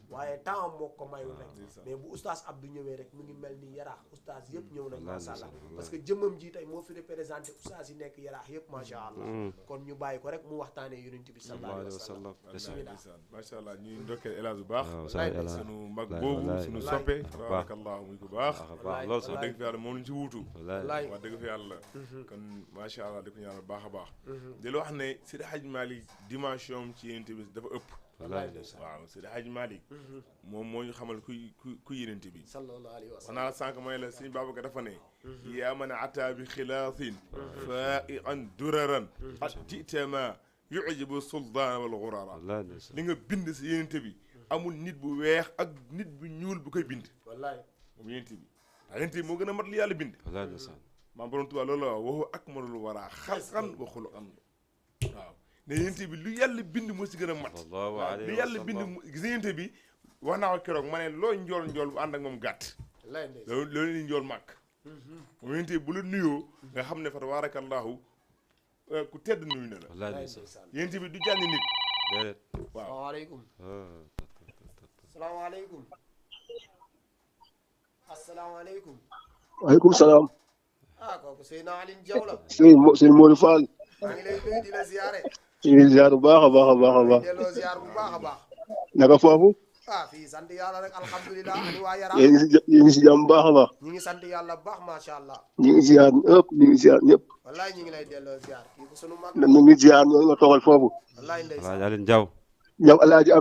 waaye temps moo ko mayul rek mais bu oustaz Abdou ñëwee rek mi ngi mel ni Yaraax oustaz yëpp ñëw nañ masha Allah parce que jëmmam ji tey moo fi représenté oustaz yi nekk Yaraax yëpp masha Allah kon ñu bàyyi ko rek mu waxtaanee yonent bi sallallahu alayhi wa sallam bismillah masha Allah ñuy ndokkeel El Hadj bu baax sunu mag boobu sunu soppe tabarakallah muy ko baax loolu sax dëgg fi yàlla moom lañ ci wuutu wax dëgg fi yàlla kon macha allah di ko ñaanal baax a baax di la wax ne Seydi Hadji Malick dimension ci yonent bi dafa ëpp waaw Seydi Hadji Malick moom moo ñu xamal ku yonent bi sallallahu alayhi wa sallam xanaa sànq mooy la Sëñ Babacar dafa ne yaa man ata bi xilaasin faiqan duraran atitama yujibu sultaan wal ghurara li nga bind si yonent bi amul nit bu weex ak nit bu ñuul bu koy bind wallaay moom yonent bi yonent bi moo gën a mat li yàlla bind maam borom Tuubaa loolu la waxu akmalul waraa xalqan wa xuluqan waaw ne yonent bi lu yàlla bind moo si gën a mat lu yàlla bind gis yonent bi wax naa ko keroog ma ne loo njool bu ànd ak moom gàtt loolu ni njool màkk moom yonent bi bu la nuyoo nga xam ne fa tabaarakallaahu ku tedd nuyu na la yonent bi du jànni nit déedéet waaw salaamaaleykum salaamaaleykum asalaamaaleykum waaleykum salaam kooku Seydina Alioune Diaw la sëñ Modou Fall maa ngi lay nuyu di la ziyaare ñu ngi ziar bu baax a baax a baax a baax delloo ziar bu baax a baax naka foofu fii sant yàlla rek alhamdulilah ani waa Yaraax yéen ngi si jàmm bu baax a baax ñu ngi sant yàlla bu baax macha allah ñu ngi ziar ñëpp ñu ngi ziar ñëpp wallaay ñu ngi lay delloo ziar kii ko sunu mag ñu ngi ziar ñoo nga toogal foofu wallaay ndeysaan Alioune Diaw ñoom Alaaji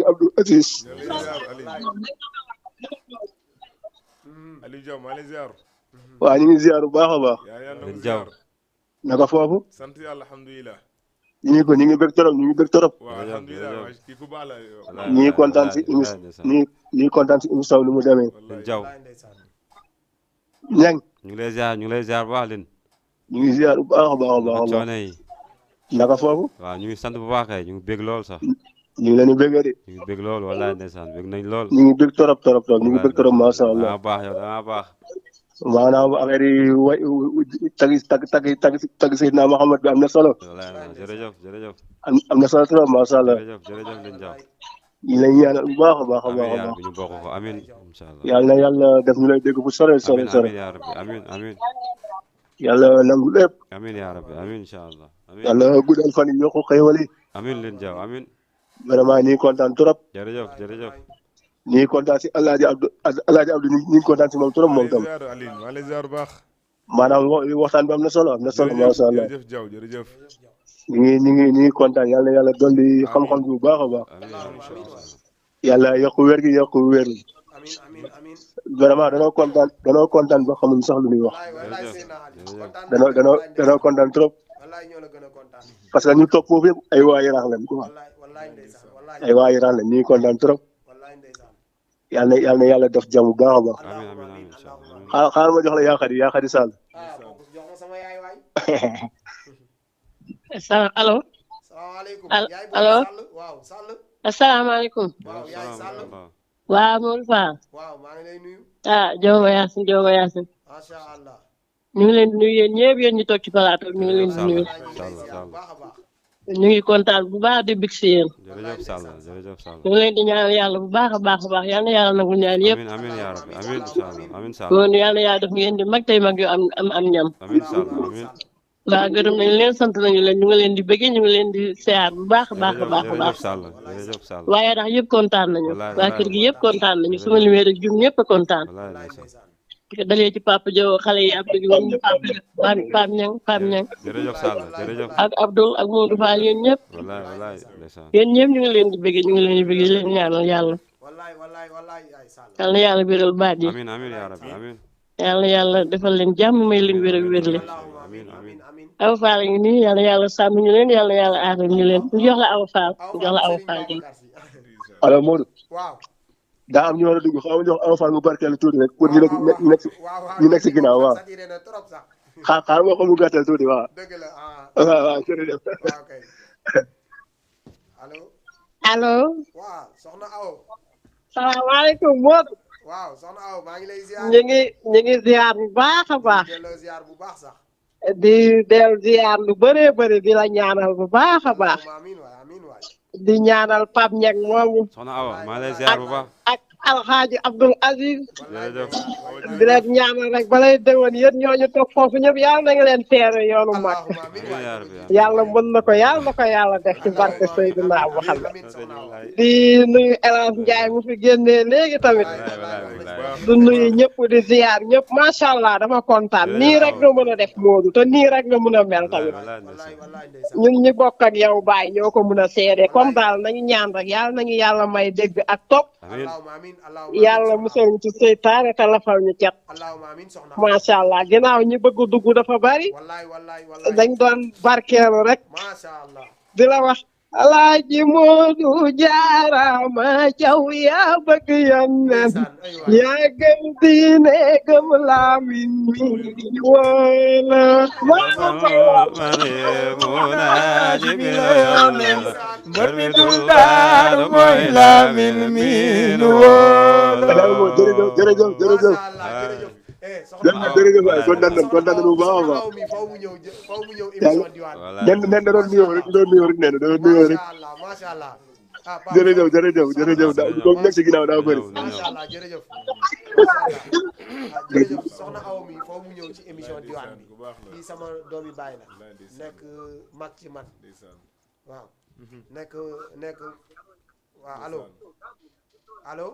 Abdou Aziz Aliou Diaw maa lay ziar waaw ñu ngi ziar bu baax a baax Alioune Diaw naka foofu sant yàlla alhamdulilah ñu ngi bëgg torop waaw alhamdulilah kii ku baax la ñu ngi kontaan si ñu ngi kontaan si émission bi ni mu demee Diaw ñang ñu ngi lay ziar bu baax leen ñu ngi ziar bu baax a baax a baax coono yi naka foofu waaw ñu ngi sant bu baax kay ñu ngi bëgg lool sax ñu ngi leen di bëggee de ñu ngi bëgg lool wallaay ndeysaan bëgg nañ lool ñu ngi bëgg torop ñu ngi bëgg torop masha Allah danga baax yow danga baax maanaam affaire yi way tagi Seydina Muhammad bi am na solo jërëjëf am na solo trop masha Allah jërëjëf leen Diaw ñu lay ñaanal bu baax a baax a baax a baax ñu bokk ko amin inshallah yàlla na yàlla def ñu lay dégg fu sore ya rabbi amin yàlla nangu lépp amin ya rabbi amin inshallah amin yàlla guddal fan yi yokku xéewal yi amin leen Diaw amin vraiment ñi kontaan trop jërëjëf ñi ngi kontaan si Alaaji Abdou ñi ngi kontaan si moom trop moom tam maa lay ziar baax maanaam waxtaan bi am na solo masha Allah jërëjëf Diaw jërëjëf ñi ngi kontaan yàlla yàlla dolli xam-xam bi bu baax a baax yàlla yokku wér gi vraiment danoo kontaan ba xamuñ sax lu ñuy wax danoo kontaan trop parce que ñu topp foofu yëpp ay waa Yaraax lañ quoi ay waa Yaraax lañ ñu ngi kontaan trop yàlla na yàlla def jàmm bu baax a baax xaaral ma jox la yaa Xadi Sall allo allo asalaamaaleykum waaw Modou Fall Joma Yaasin ñu ngi leen di nuyu yéen ñëpp yéen ñu toog ci plateau ñu ngi leen di nuyu ñu ngi kontaan bu baax di bég si yéen ñu ngi leen di ñaanal yàlla bu baax a baax yal na yàlla nangul ñaan yëpp amiin yaa rabbi amiin inshallah kon yal na yàlla def ngeen di mag tey mag yu am ñam waaw gërëm nañu leen sant nañu leen ñu ngi leen di bëggee ñu ngi leen di siyaar bu baax a baax waaye ndax yëpp kontaan nañu waa kër gi yëpp kontaan nañu suma limee rek jum ñëpp a kontaan dalee ci Papa Diaw xale yi Abdou Diaw Pape Niang ak Abdoul ak Modou Fall yéen ñëpp yéen ñëpp ñu ngi leen di bëggee ñu ngi leen di bëggee leen ñaanal yàlla yal na yàlla biral baat yi yal na yàlla defal leen jàmm may leen wér ak wérle Awa Fall ngi nii yal na yàlla sàmm ñu leen yal na yàlla aaral ñu leen ñu jox la Awa Fall ñu jox la Awa Fall allo Modou waaw daa am ñu war a dugg xaw ma jox enfant mu barkeelu tuuti rek pour ñu nekk si ginnaaw waaw xaar ma ko mu gàttal tuuti waaw dëgg la waaw jërëjëf waaw kay allo allo waaw soxna Awo salaamaaleykum Modou waaw soxna Awo maa ngi lay ziar ñu ngi ziar bu baax a baax delloo ziar bu baax sax di del ziar lu bëree bëri di la ñaanal bu baax a baax amiin waay amiin waay di ñaanal Pape Niang moomu soxna Awa maa lay ziar bu baax ak Alxaaji Abdul Aziz jërëjëf di leen ñaanal rek balay déwén yéen ñooñu toog foofu ñëpp yàlla na nga leen teere yoonu mag yàlla mën na ko yàlla def ci barke Seydina Muhammad di nuyu El Hadj Ndiaye mu fi génnee léegi tamit du nuyu ñëpp di ziar ñëpp macha allah dama kontaan nii rek nga mën a def Modou te nii rek nga mën a mel tamit ñun ñi bokk ak yow Baye ñoo ko mën a seede comme daal nañu ñaan rek yàlla nañu yàlla may dégg ak topp yàlla musal ñu ci seytaane te lafal ñu cet macha allah ginnaaw ñi bëgg dugg dafa bari dañ doon barkeelu rek di la wax Alaaji Modou jaarama jaw yaa bëgg yonneen yaa gëm diine gëm laamin mi wala mbër mi dul daar mooy laamin mi wala jërëjëf waay kontaan nañu bu baax a baax nen da doon nuyoo rek nen da doon nuyoo rek jërëjëf comme nekk si ginnaaw daa bëri soxna Awa mi foo mu ñëw ci émission diwaan bi kii sama doomi baay la nekk mag ci man waaw nekk waaw allo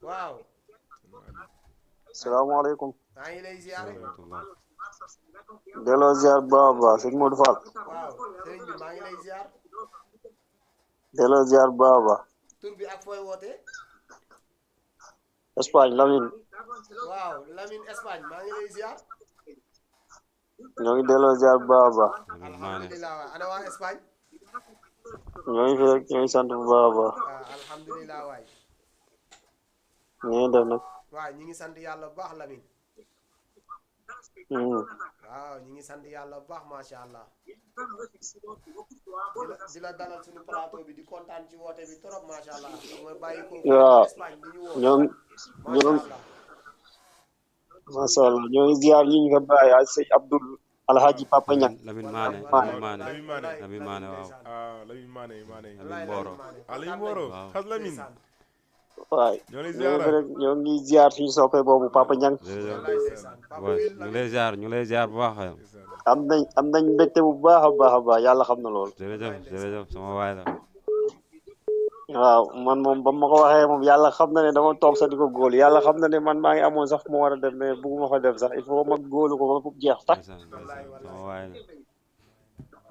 waaw salaamaaleykum maa ngi lay ziar delloo ziar baax a baax sëñ Modou Fall waaw sëriñ bi maa ngi lay ziar delloo ziar baax a baax tur bi ak fooy woote Espagne Lamine waaw Lamine Espagne maa ngi lay ziar ñoo ngi delloo ziar baax a baax alhamdulilah waay ana waa Espagne ñoo ngi fi rek ñoo ngi sant bu baax a baax alhamdulilah waay ñu ngi def nag waaw ñi ngi sant yàlla bu baax Lamine waaw ñi ngi sant yàlla bu baax macha allah di la dalal suñu plateau bi di kontaan ci woote bi trop macha allah mooy bàyyi ko Espagne di ñu woo ñoom macha allah ñoo ngi ziar ñi ñu ko bàyyi ak sëñ Abdoul Alhaji Papa Niang Lamine Mané waaw Lamine Mboro xas Lamine waay ñoo ngi ziar suñu soppe boobu Papa Niang ñu lay ziar bu baax am nañ mbégte bu baax a baax yàlla xam na loolu jërëjëf sama waay la waaw man moom ba ma ko waxee moom yàlla xam na ne dama toog sax di ko góol yàlla xam na ne man maa ngi amoon sax mu war a dem mais bugguma ko dem sax il faut ma góolu ko ba jeex tax sama waay la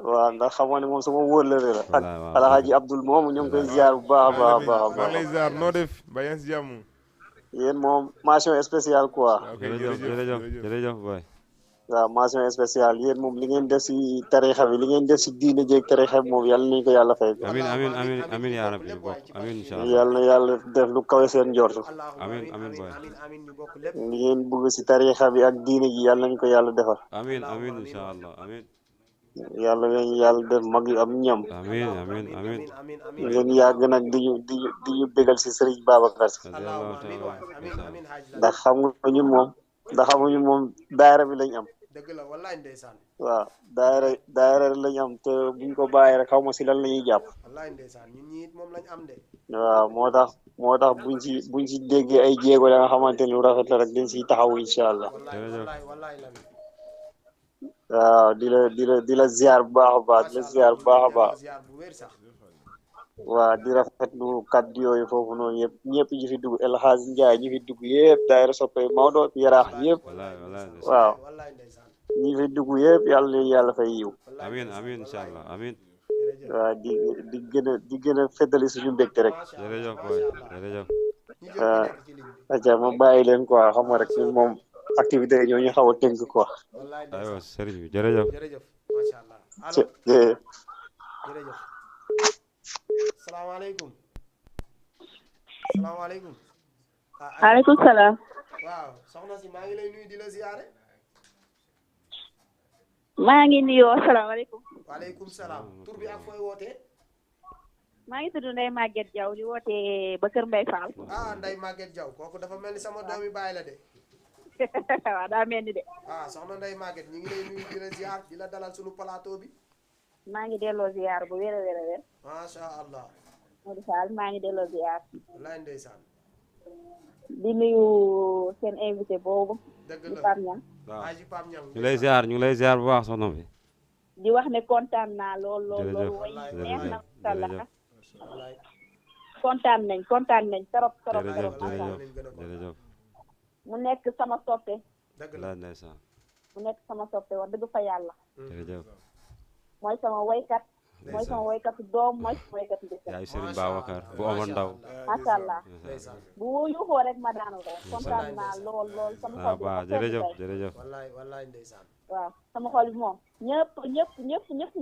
waaw ndax xam nga ne moom sama wóorlëre la ak Alhaji Abdoul moomu ñu ngi koy ziar bu baax a baax maa lay ziar noo def ba yaa ngi si jàmm yéen moom mention spéciale quoi jërëjëf boy waaw mention spéciale yéen moom li ngeen def si tarixa bi li ngeen def si diine jéeg tarixa bi moom yàlla nañu ko yàlla fay amin yaa rabbi bokk amin inshallah yàlla na yàlla def lu kawe seen njortu amin boy li ngeen bëgg si tarixa bi ak diine ji yàlla nañu ko yàlla defal amin inshallah amin yàlla nañu yàlla def mag yu am ñam amin ngeen yàgg nag di ñu bégal si Serigne Babacar Si ndax xam nga ñun moom daayira bi lañ am dëgg la wallaay ndeysaan waaw daayira lañ am te buñ ko bàyyi rek xaw ma si lan la ñuy jàpp wallaay ndeysaan ñun ñi it moom lañ am de waaw moo tax buñ ci déggee ay jéego la nga xamante ni lu rafet la rek dañ siy taxawu incha allah wallaay la waaw di la ziar bu baax a baax di la ziar bu baax a baax waaw di rafetlu kàddu yooyu foofu noonu ñëpp ñi fi dugg El Hadj Ndiaye ñi fi dugg yëpp daayira soppe Maodo Yaraax yëpp waaw ñi fi dugg yëpp yàlla leen yàlla fay yiw amin inshallah amin waaw di gën a feddali suñu mbégte rek jërëjëf boy jërëjëf aca ma bàyyi leen quoi xam nga rek ñun moom activité yi ñoo ñu xaw a tënk quoi aywa sëriñ bi jërëjëf macha allah jërëjëf salaamaaleykum salaamaaleykum. Waaleykum salaam. waaw soxna si maa ngi lay nuyu di la ziyaare. maa ngi nuyoo asalaamaaleykum. waaleykum salaam tur bi ak fooy wootee. maa ngi tudd Ndeye Maguette Diaw di wootee ba Kër Mbaye Fall. Ndeye Maguette Diaw kooku dafa mel ni sama doomi baay la de. waaw daa mel ni de. soxna Ndeye Maguette ñu ngi lay nuyu di la ziar di la dalal sunu plateau bi. maa ngi delloo ziar bu wér a wér a wér. macha allah. Modou Fall maa ngi delloo ziar. wallaay ndeysaan. di nuyu seen invité boobu. dëgg di la Pape Niang. waaw Pape Niang. ñu lay ziar bu baax soxna bi. di wax ne kontaan naa lool lool lool. way neex na sala kontaan nañ trop trop trop. jërëjëf. mu nekk sama soppe. dëgg la ndeysaan. mu nekk sama soppe wax dëgg fa yàlla. jërëjëf. mooy sama woykat. mooy sama woykatu doom mooy sama woykatu ndeysan. yaay Serigne Babacar bu Omar Ndaw. macha allah. bu yuuxoo rek ma daanu ko. kontaan naa lool lool sama xol bi. jërëjëf. wallaay ndeysaan. waaw sama xol bi moom ñëpp ñu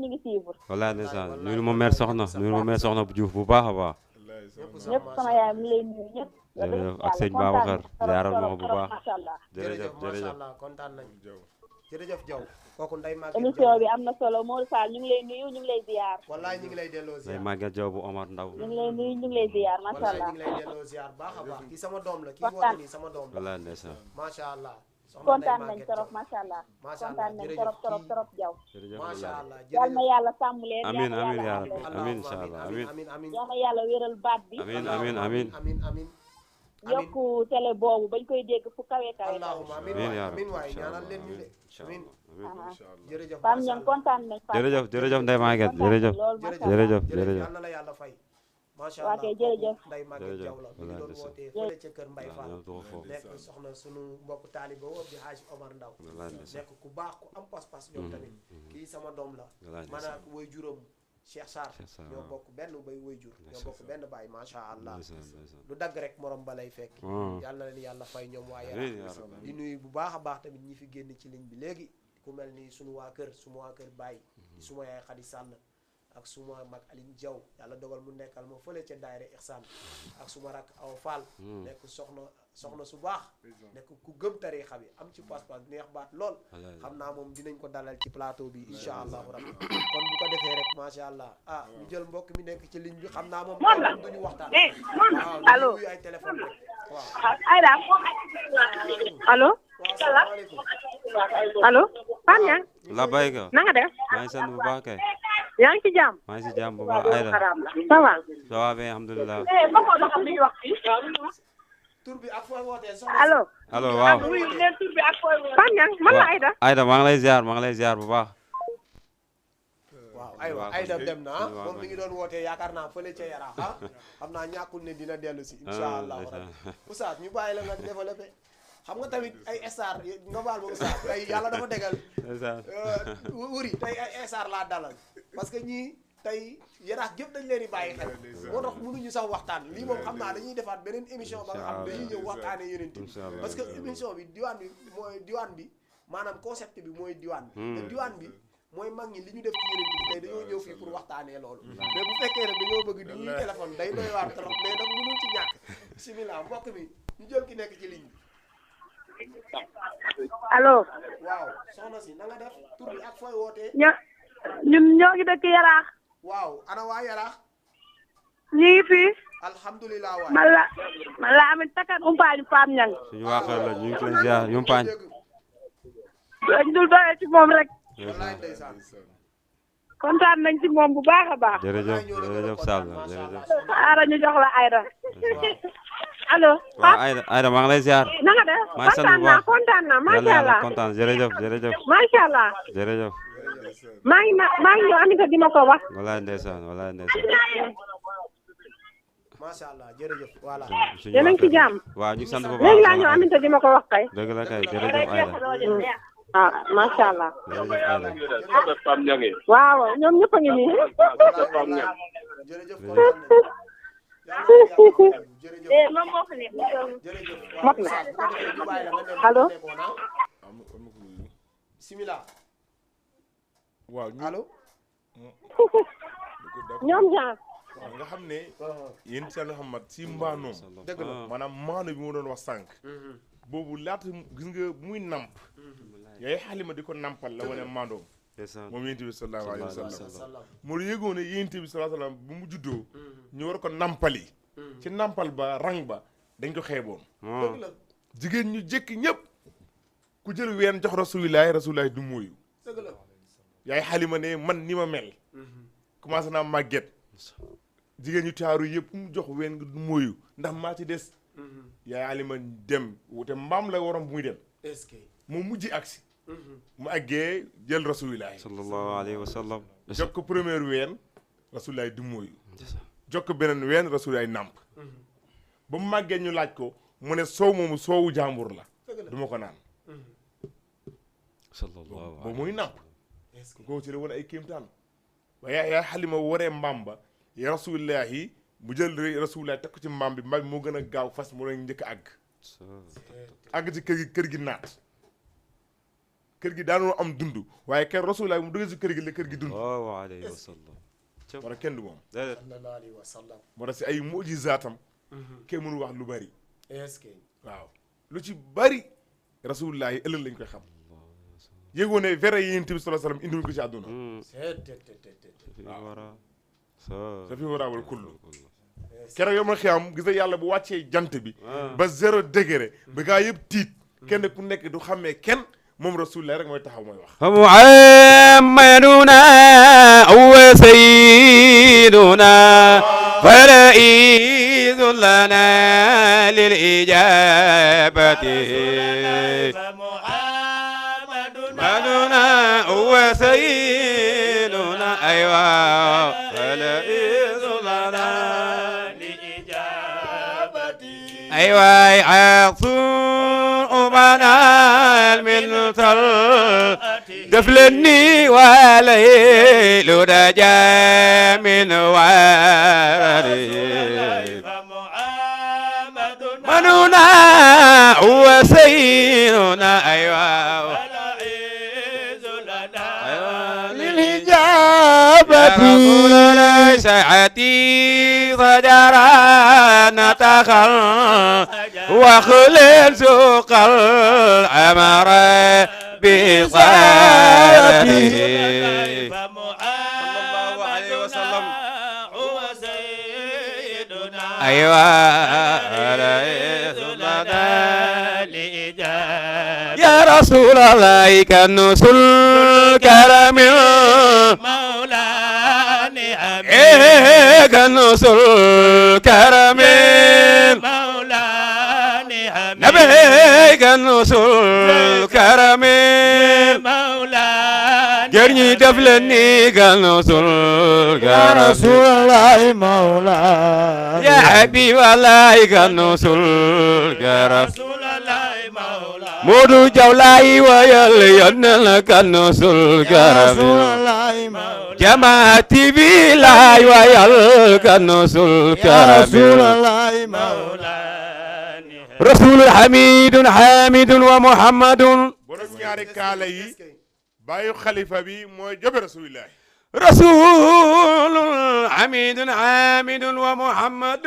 ngi suivre. wallaay ndeysaan nuyu ma mère soxna bu Diouf bu baax a baax. ñëpp sama yaay mu ngi lay nuyu ñëpp. jërëjëf ak sëñ Babacar jaaral ma ko bu baax. macha allah jërëjëf macha allah kontaan nañ jërëjëf Diaw kooku Ndeye Maguette émission bi am na solo Modou Fall ñu ngi lay nuyu ñu ngi lay ziar. wallaay ñu ngi lay delloo ziar Ndeye Maguette Diaw bu Omar Ndaw. ñu ngi lay nuyu ñu ngi lay ziar macha allah. wallaay ñu ngi lay delloo ziar baax a baax kii sama doom la kii woote nii sama doom la. wallaay ndeysaan. macha allah. kontaan nañ trop macha allah. macha allah kontaan nañ trop Diaw. macha allah yal na yàlla sàmm leen. amiin yaa rabbi amiin incha allah amiin yal na yàlla wéral baat bi. amiin yokku télé boobu bañ koy dégg fu kawe kawe. allahumma amiin waay ñaanal leen ñu de amiin. jërëjëf Pam ñoom kontaan nañ. jërëjëf Ndeye Maguette jërëjëf. yal na la yàlla fay. macha allah ok jërëjëf. Ndeye Maguette Diaw la mi ngi doon wootee fële ca kër Mbaye Fall nekk soxna sunu mbokk taaliba woo di Haji Omar Ndaw nekk ku baax ku am pas-pas ñoom tamit kii sama doom la man ak way juróom Cheikh Sarr ñoo bokk benn bay way jur ñoo bokk benn baay macha allah lu dagg rek morom ba lay fekk yal na leen yàlla fay ñoom waaye di nuyu bu baax a baax tamit ñi fi génn ci ligne bi léegi ku mel ni sunu waa kër suma waa kër baay di suma yaay Khady Sall ak suma mag Aline Diaw yàlla dogal mu nekkal ma fële ca daayira Ihsan ak suma rak Aw Fall nekk soxna su baax nekk ku gëm tariixa bi am ci pas-pas neex baat lool xam naa moom dinañ ko dalal ci plateau bi insha allahu rabbi kon bu ko defee rek macha allah ñu jël mbokk mi nekk ci ligne bi xam naa moom duñu waxtaan waaw allo ñu ay téléphone rek waaw Aïda allo salaamaaleykum allo Pam Niang la bayka na nga def maa ngi sant bu baax kay yaa ngi ci jàmm maa ngi si jàmm bu baax Aïda ça va ça va bien alhamdulilah tur bi ak fooy wootee allo waaw Pam Niang man la Aïda maa ngi lay ziar bu baax waaw aywa Aïda dem na moom mi ngi doon wootee yaakaar naa fële ca Yaraax xam naa ñàkkul ne dina dellu si insha allahu rabbi Oustaz ñu bàyyi la nga développé xam nga tamit ay star nga baal ma Oustaz tey yàlla dafa tegal wuri tey ay star laa dalal parce que ñii tey Yaraax gépp dañ leen di bàyyi xel moo tax mënuñu sax waxtaan lii moom xam naa dañuy defaat beneen émission ba nga xam dañuy ñëw waxtaane yeneen ti parce que émission bi diwaan bi maanaam concept bi mooy diwaan bi te diwaan bi mooy mag ñi li ñu def ci yeneen bi tey dañoo ñëw fii pour waxtaanee loolu mais bu fekkee rek dañoo bëgg di ñuy téléphone day doy waar trop mais nag mënuñ ci ñàkk simila mbokk mi ñu jël ki nekk ci ligne bi allo waaw soxna si na nga def tur bi ak fooy wootee ñun ñoo ngi dëkk Yaraax waaw ana waa Yaraax ñu ngi fii alhamdulilah waay man la amit takat umpaañu Pam Niang suñu waa kër la ñu ngi koy ziar yumpaañ dañ dul doyee ci moom rek wallaay ndeysaan kontaan nañ ci moom bu baax a baax jërëjëf Sall jërëjëf ara ñu jox la Aïda allo waaw Aïda maa ngi lay ziar na nga def maa ngi sant bu baax kontaan na macha allah kontaan jërëjëf macha allah jërëjëf maa ngi ñëw Aminata di ma ko wax wallaay ndeysaan macha allah jërëjëf voilà yéen a ngi ci jàmm waaw ñu sant bu baax léegi laa ñëw Aminata di ma ko wax kay dëgg la kay jërëjëf Aïda macha allah jërëjëf Aïda waaw ñoom ñëpp a ngi nii jërëjëf moom moo fi nekk mot na allo simila waaw allo ñoom ñaar nga xam ne yéen ci Muhammad si mbaanoom dëgg la maanaam maano bi mu doon wax sànq boobu laata gis nga muy namp yaay Xalima di ko nampal la wane maandoom moom yénte bi sallallahu alayhi wa sallam moo yëgoon ne yénte bi sallallahu alayhi wa sallam bu mu juddoo ñu war ko nampali ci nampal ba rang ba dañ ko xeeboon jigéen ñu jëkki ñëpp ku jël ween jox rasulillahi du mooyu yaay Xalima ne man ni ma mel commencé naa màgget jigéen ñu taaru yëpp mu jox ween nga du mooyu ndax maa ci des yaay Xalima dem te mbaam la waroon bu muy dem moo mujj agsi mu àggee jël rasulillahi sallallahu alayhi wa sallam jox ko première ween rasulillahi du mooyu jox ko beneen ween rasulillahi nàmp ba mu màggee ñu laaj ko mu ne soow moomu soowu jàmbur la du ma ko naan sallallahu boobu muy nàmp koo ci la wane ay kéemtaan waaye yaay Xalima waree mbaam ba ya rasulillahi bu jël rasulillahi teg ko ci mbaam bi moo gën a gaaw fas mu doon njëkk a àgg ci kër gi naat kër gi daanoo am dund waaye kenn rasulillahi mu duggee si kër gi la kër gi dund sallallahu alayhi wa sallam war a kenn du moom sallallahu alayhi wa sallam moo tax si ay mujizaatam kenn mënu wax lu bari waaw lu ci bari rasulillahi ëllëg lañ koy xam yëgoo ne vrai yéen bi sallallahu alayhi wa sallam indiwuñ ko ci àdduna waaw sa fi waraawal kullu keroog yow ma xiyam gis nga yàlla bu wàccee jant bi ba 0 degré ba gaa yëpp tiit kenn ku nekk du xàmmee kenn moom rasulullah rek mooy taxaw mooy wax muhammaduna wa sayyiduna faraidu lana lil ijabati muhammaduna wa sayyiduna aywa faraidu lana lil ijabati aywa banal min tal daflani walay lu daja min wari manuna wa sayyiduna aywa lil hijabati ساعتي فجران تخل وخلل سوق الأمر بصارته صلى الله عليه وسلم هو سيدنا أيوة يا رسول الله كنوس الكرم كنوس الكرم مولاني نبي كنوس الكرم مولاني جرني دفلني كنوس الكرم يا رسول الله مولانا يا حبيب الله كنوس الكرم مودو جولاي ويل ينل كنوس الكرم جماعتي بلاي ويل كنوس الكرم رسول الله مولانا رسول حميد حامد ومحمد borom ñaari kaala yi bàyyi xalifa bi mooy jobe rasulillah رسول حميد حامد ومحمد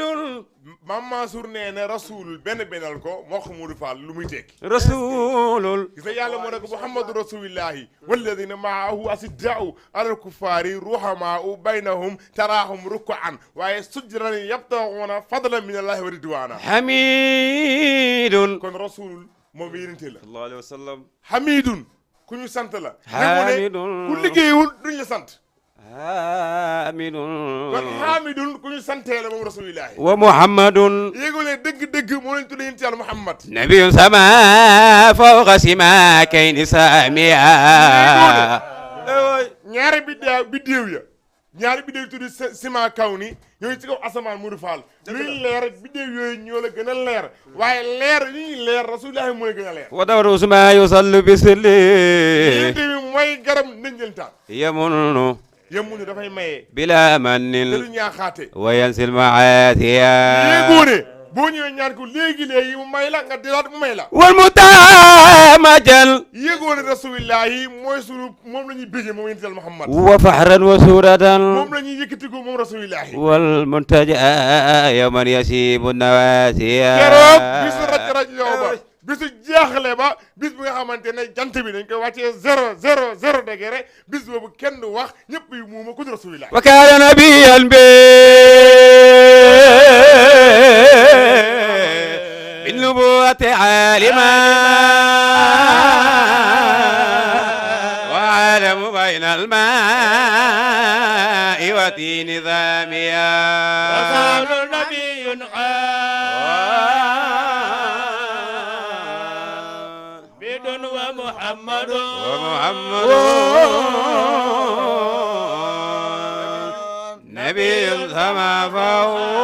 Mam Mansour nee na rasul benn bennal ko moo ko Modou Fall lu muy tekki rasul gis nga yàlla moo ne ko Muhammadu rasulillahi walladina maahu asidda'u alal kuffari ruhamaa'u baynahum taraahum ruk'an waaye sujran yabtaghuna fadlan min allahi wa ridwana hamidun kon rasul moom yénente la sallallahu alayhi wa sallam hamidun ku ñu sant la hamidun ku liggéeyul duñ la sant hamidun kon hamidun ku ñu santee la moom rasulillahi wa muhammadun yéegule dëgg-dëgg moo lañ tuddee yénte yàlla Muhammad nabiyun sama fawqa simakayni samiya ñaari biddéew ya ñaari biddéew tuddi sima kaw ni yooyu ci kaw asamaan Modou Fall luy leer biddéew yooyu ñoo la gën a leer waaye leer yi ñuy leer rasulillahi mooy gën a leer wa dawru usma yusallu bisli yénte bi mooy garam ndënjëntaan yamunnu yemuñu dafay maye bila mannin te du ñaaxaate wa yansil maatiya yéegoone boo ñëwee ñaan ko léegi mu may la nga delaat mu may la wal mutaamajal yéegoon rasulillahi mooy sunu moom la ñuy bégee moom yonent Muhammad wa faxran wa suratan moom la ñuy yëkkati ko moom rasulillahi wal muntaja yawman yasibu nawasiya keroog bisu raj yow ba bisu jaaxle ba bis bi nga xamante ne jant bi dañ koy wàccee 0 degré bis boobu kenn du wax ñëpp yi muuma ku rasulillahi wa kaana nabiyan bi بالنبوة عالما وعالم بين الماء وتين ذاميا وقال نبي عابد ومحمد نبي ثم فوق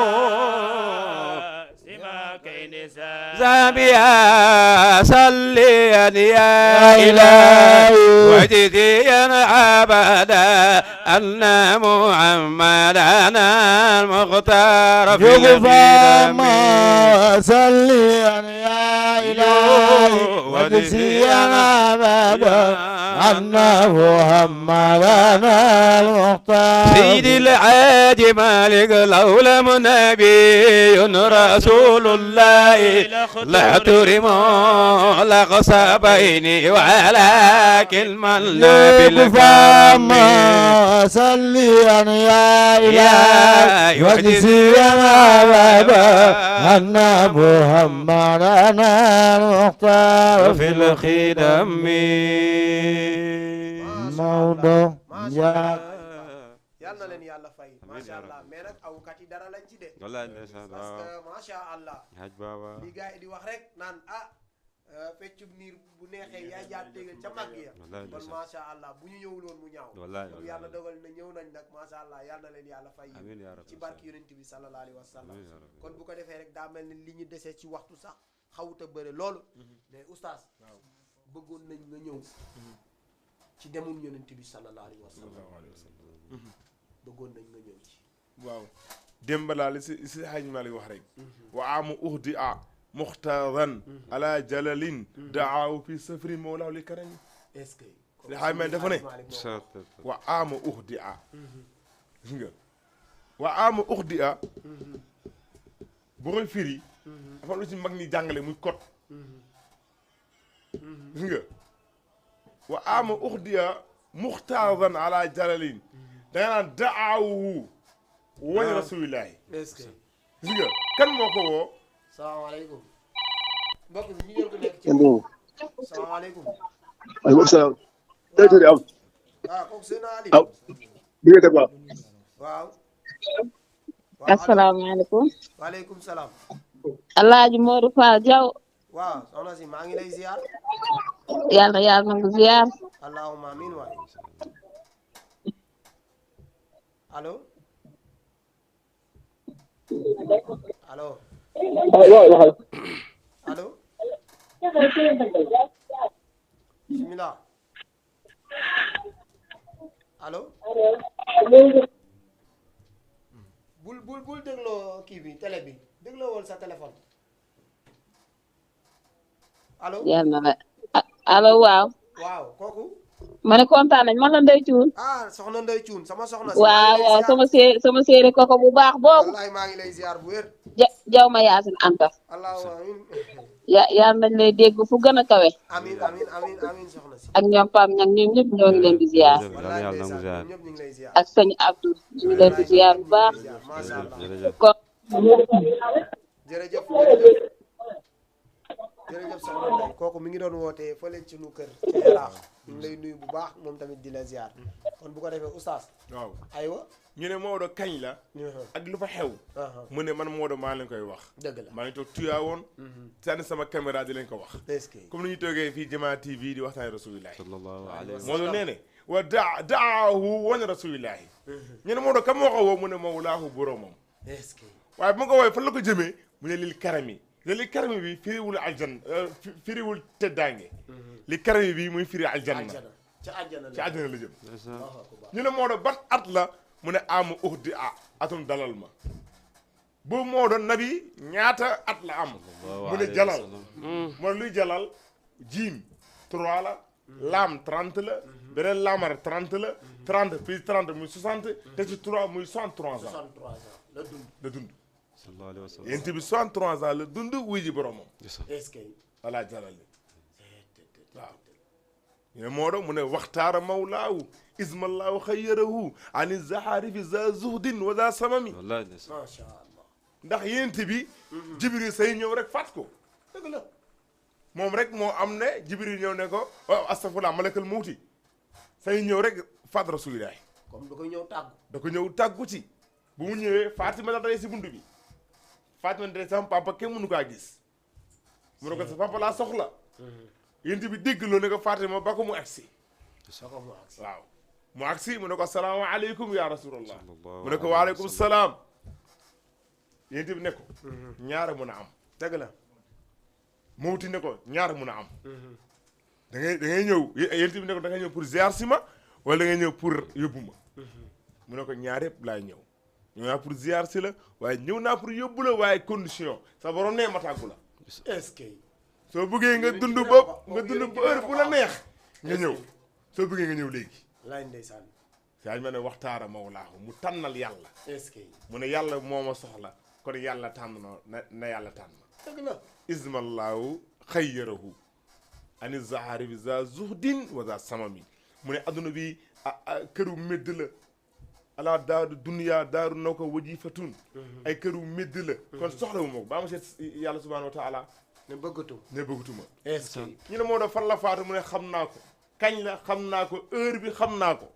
زابيا صليا يا إلهي وجديا عبدا أن محمدا المختار في ما صليا يا إلهي وجديا عبدا أن محمدا المختار سيد العاج مالك الأولم نبي رسول الله لا ترموا لقص بيني ولكن من بالفم صليا يا إلهي وجزيا بابا أن محمدا المختار في الخدم موضوع yal na leen yàlla fay macha allah mais nag awkat yi dara lañ ci de wallaay ndeysaan parce que macha allah haj baba li gars yi di wax rek naan feccum niir bu neexee yaay jaar tégal ca mag ya kon macha allah bu ñu ñëwul woon mu ñaaw kon yàlla dogal na ñëw nañ nag macha allah yal na leen yàlla fay ci barki yonent bi sallallahu alayhi wa sallam kon bu ko defee rek daa mel ni li ñu desee ci waxtu sax xawuta bëre loolu mais oustaz bëggoon nañ nga ñëw ci demum yonent bi sallallahu alayhi wa sallam bëggoon nañ nga ñëw ci waaw démb laa li si Hajji Malick wax rek wa amu uhdi a muxtaran ala jalalin daaw fi safri mawlaaw li karami est-ce que li Hajji Malick dafa ne wa amu uhdi a gis nga wa amu uhdi a bu koy firi dafa lu ci mag ñi jàngale muy kot gis nga wa amu uhdi a muxtaran ala jalalin da nga naan daawuhu woy rasulillahi est-ce que gis nga kan moo ko woo salaamaaleykum mbokk bi ñu jël ko nekk ci salaamaaleykum waaleykum salaam dayturi am kooku seen Ali aw bi nga def waaw asalaamaaleykum waaleykum salaam Alaaji Modou Fall Diaw waaw soxna si maa ngi lay ziar yàlla yàlla nangu ziar allahumma amin waay allo allo allo bismillah allo bul dégloo kii bi télé bi dégloo woon sa téléphone allo yàlla na allo waaw kooku ma ne kontaan nañ man la Ndeye Thioune soxna Ndeye Thioune sama soxna waaw sama séeri koko bu baax boobu wallahi maa ngi lay ziar bu wér jaw ma yaasin anta allahumma amin yàlla nañ lay dégg fu gën a kawe amin amin amin amin soxna si ak ñoom Pam ñag ñoom ñëpp ñoo ngi leen di ziar ñëpp ñu ngi lay ziar ak sëñ Abdou ñu ngi leen di ziar bu baax kon jërëjëf soxna Ndeye kooku mi ngi doon wootee fële ci nu kër ci Yaraax ñu ngi lay nuyu bu baax moom tamit di la ziar kon bu ko defee oustaz waaw aywa ñu ne Maodo kañ la ak lu fa xew mu ne man Maodo maa leen koy wax dëgg la maa ngi toog tuyaawoon sànni sama caméra di leen ko wax comme ni ñu toogee fii Jamaa TV di waxtaane rasulillahi sallallahu alayhi wa sallam Maodo nee ne wa daahu wan rasulillahi ñu ne Maodo kam moo ko woo mu ne mawlaahu boromam waaye bu ma ko woowee fan la ko jëmee mu ne lil karami li karami bi firiwul aljanna firiwul teddaange li karami bi muy firi aljanna ci àjjana la jëm ñu ne Maodo ban at la mu ne amu uhdi a atum dalal ma boobu moo doon nabi ñaata at la am mu ne jalal mooy luy jalal jiim 3 la laam 30 la beneen laamar 30 la 30 puis 30 muy 60 te ci 3 muy 63 ans 63 ans la dund sallallahu alayhi wa sallam yéen bi 63 ans la dund wuy ji boromam est-ce que voilà jalal li waaw ñu ne moo doon mu ne waxtaara mawlaahu ismallaahu xayyarahu ani zaharifi za zuhdin wa za samami macha allah ndax yéent bi jibril say ñëw rek faat ko dëgg la moom rek moo am ne jibril ñëw ne ko waaw astafurlah malakal mawti say ñëw rek faat rasulillahi comme da ko ñëw tàggu da ko ñëw tàggu ci bu mu ñëwee Fatima la day si buntu bi Fatima ne sama papa kenn mënu kaa gis mu ne ko sa papa laa soxla yént bi dégg loo ne ko Fatima ba ko mu agsi waaw mu agsi mu ne ko asalaamaaleykum ya rasulallah mu ne ko waaleykum salaam yént bi ne ko ñaara mun a am dëgg la mawti ne ko ñaara mun a am da ngay ñëw yént bi ne ko da ngay ñëw pour ziar si ma wala da ngay ñëw pour yóbbu ma mu ne ko ñaar yëpp laay ñëw naa pour ziar si la waaye ñëw naa pour yóbbu la waaye condition sa borom nee ma tàggu la est-ce que soo bëggee nga dund ba heure bu la neex nga ñëw soo bëggee nga ñëw léegi laay ndeysaan saa ma ne waxtaara mawlaahu mu tànnal yàlla est-ce que mu ne yàlla moo ma soxla kon yàlla tànn na yàlla tànn dëgg la ismallaahu xayyarahu ani zahari bi za zuhdin wa za samami mu ne adduna bi këru médd la ala daaru dunya daaru naw ko wajifatun ay këru médd la kon soxlawu ma ko ba ma seet yàlla subhanahu wa taala ne bëggatuma est-ce que ñu ne moo doon fan la faatu mu ne xam naa ko kañ la xam naa ko heure bi xam naa ko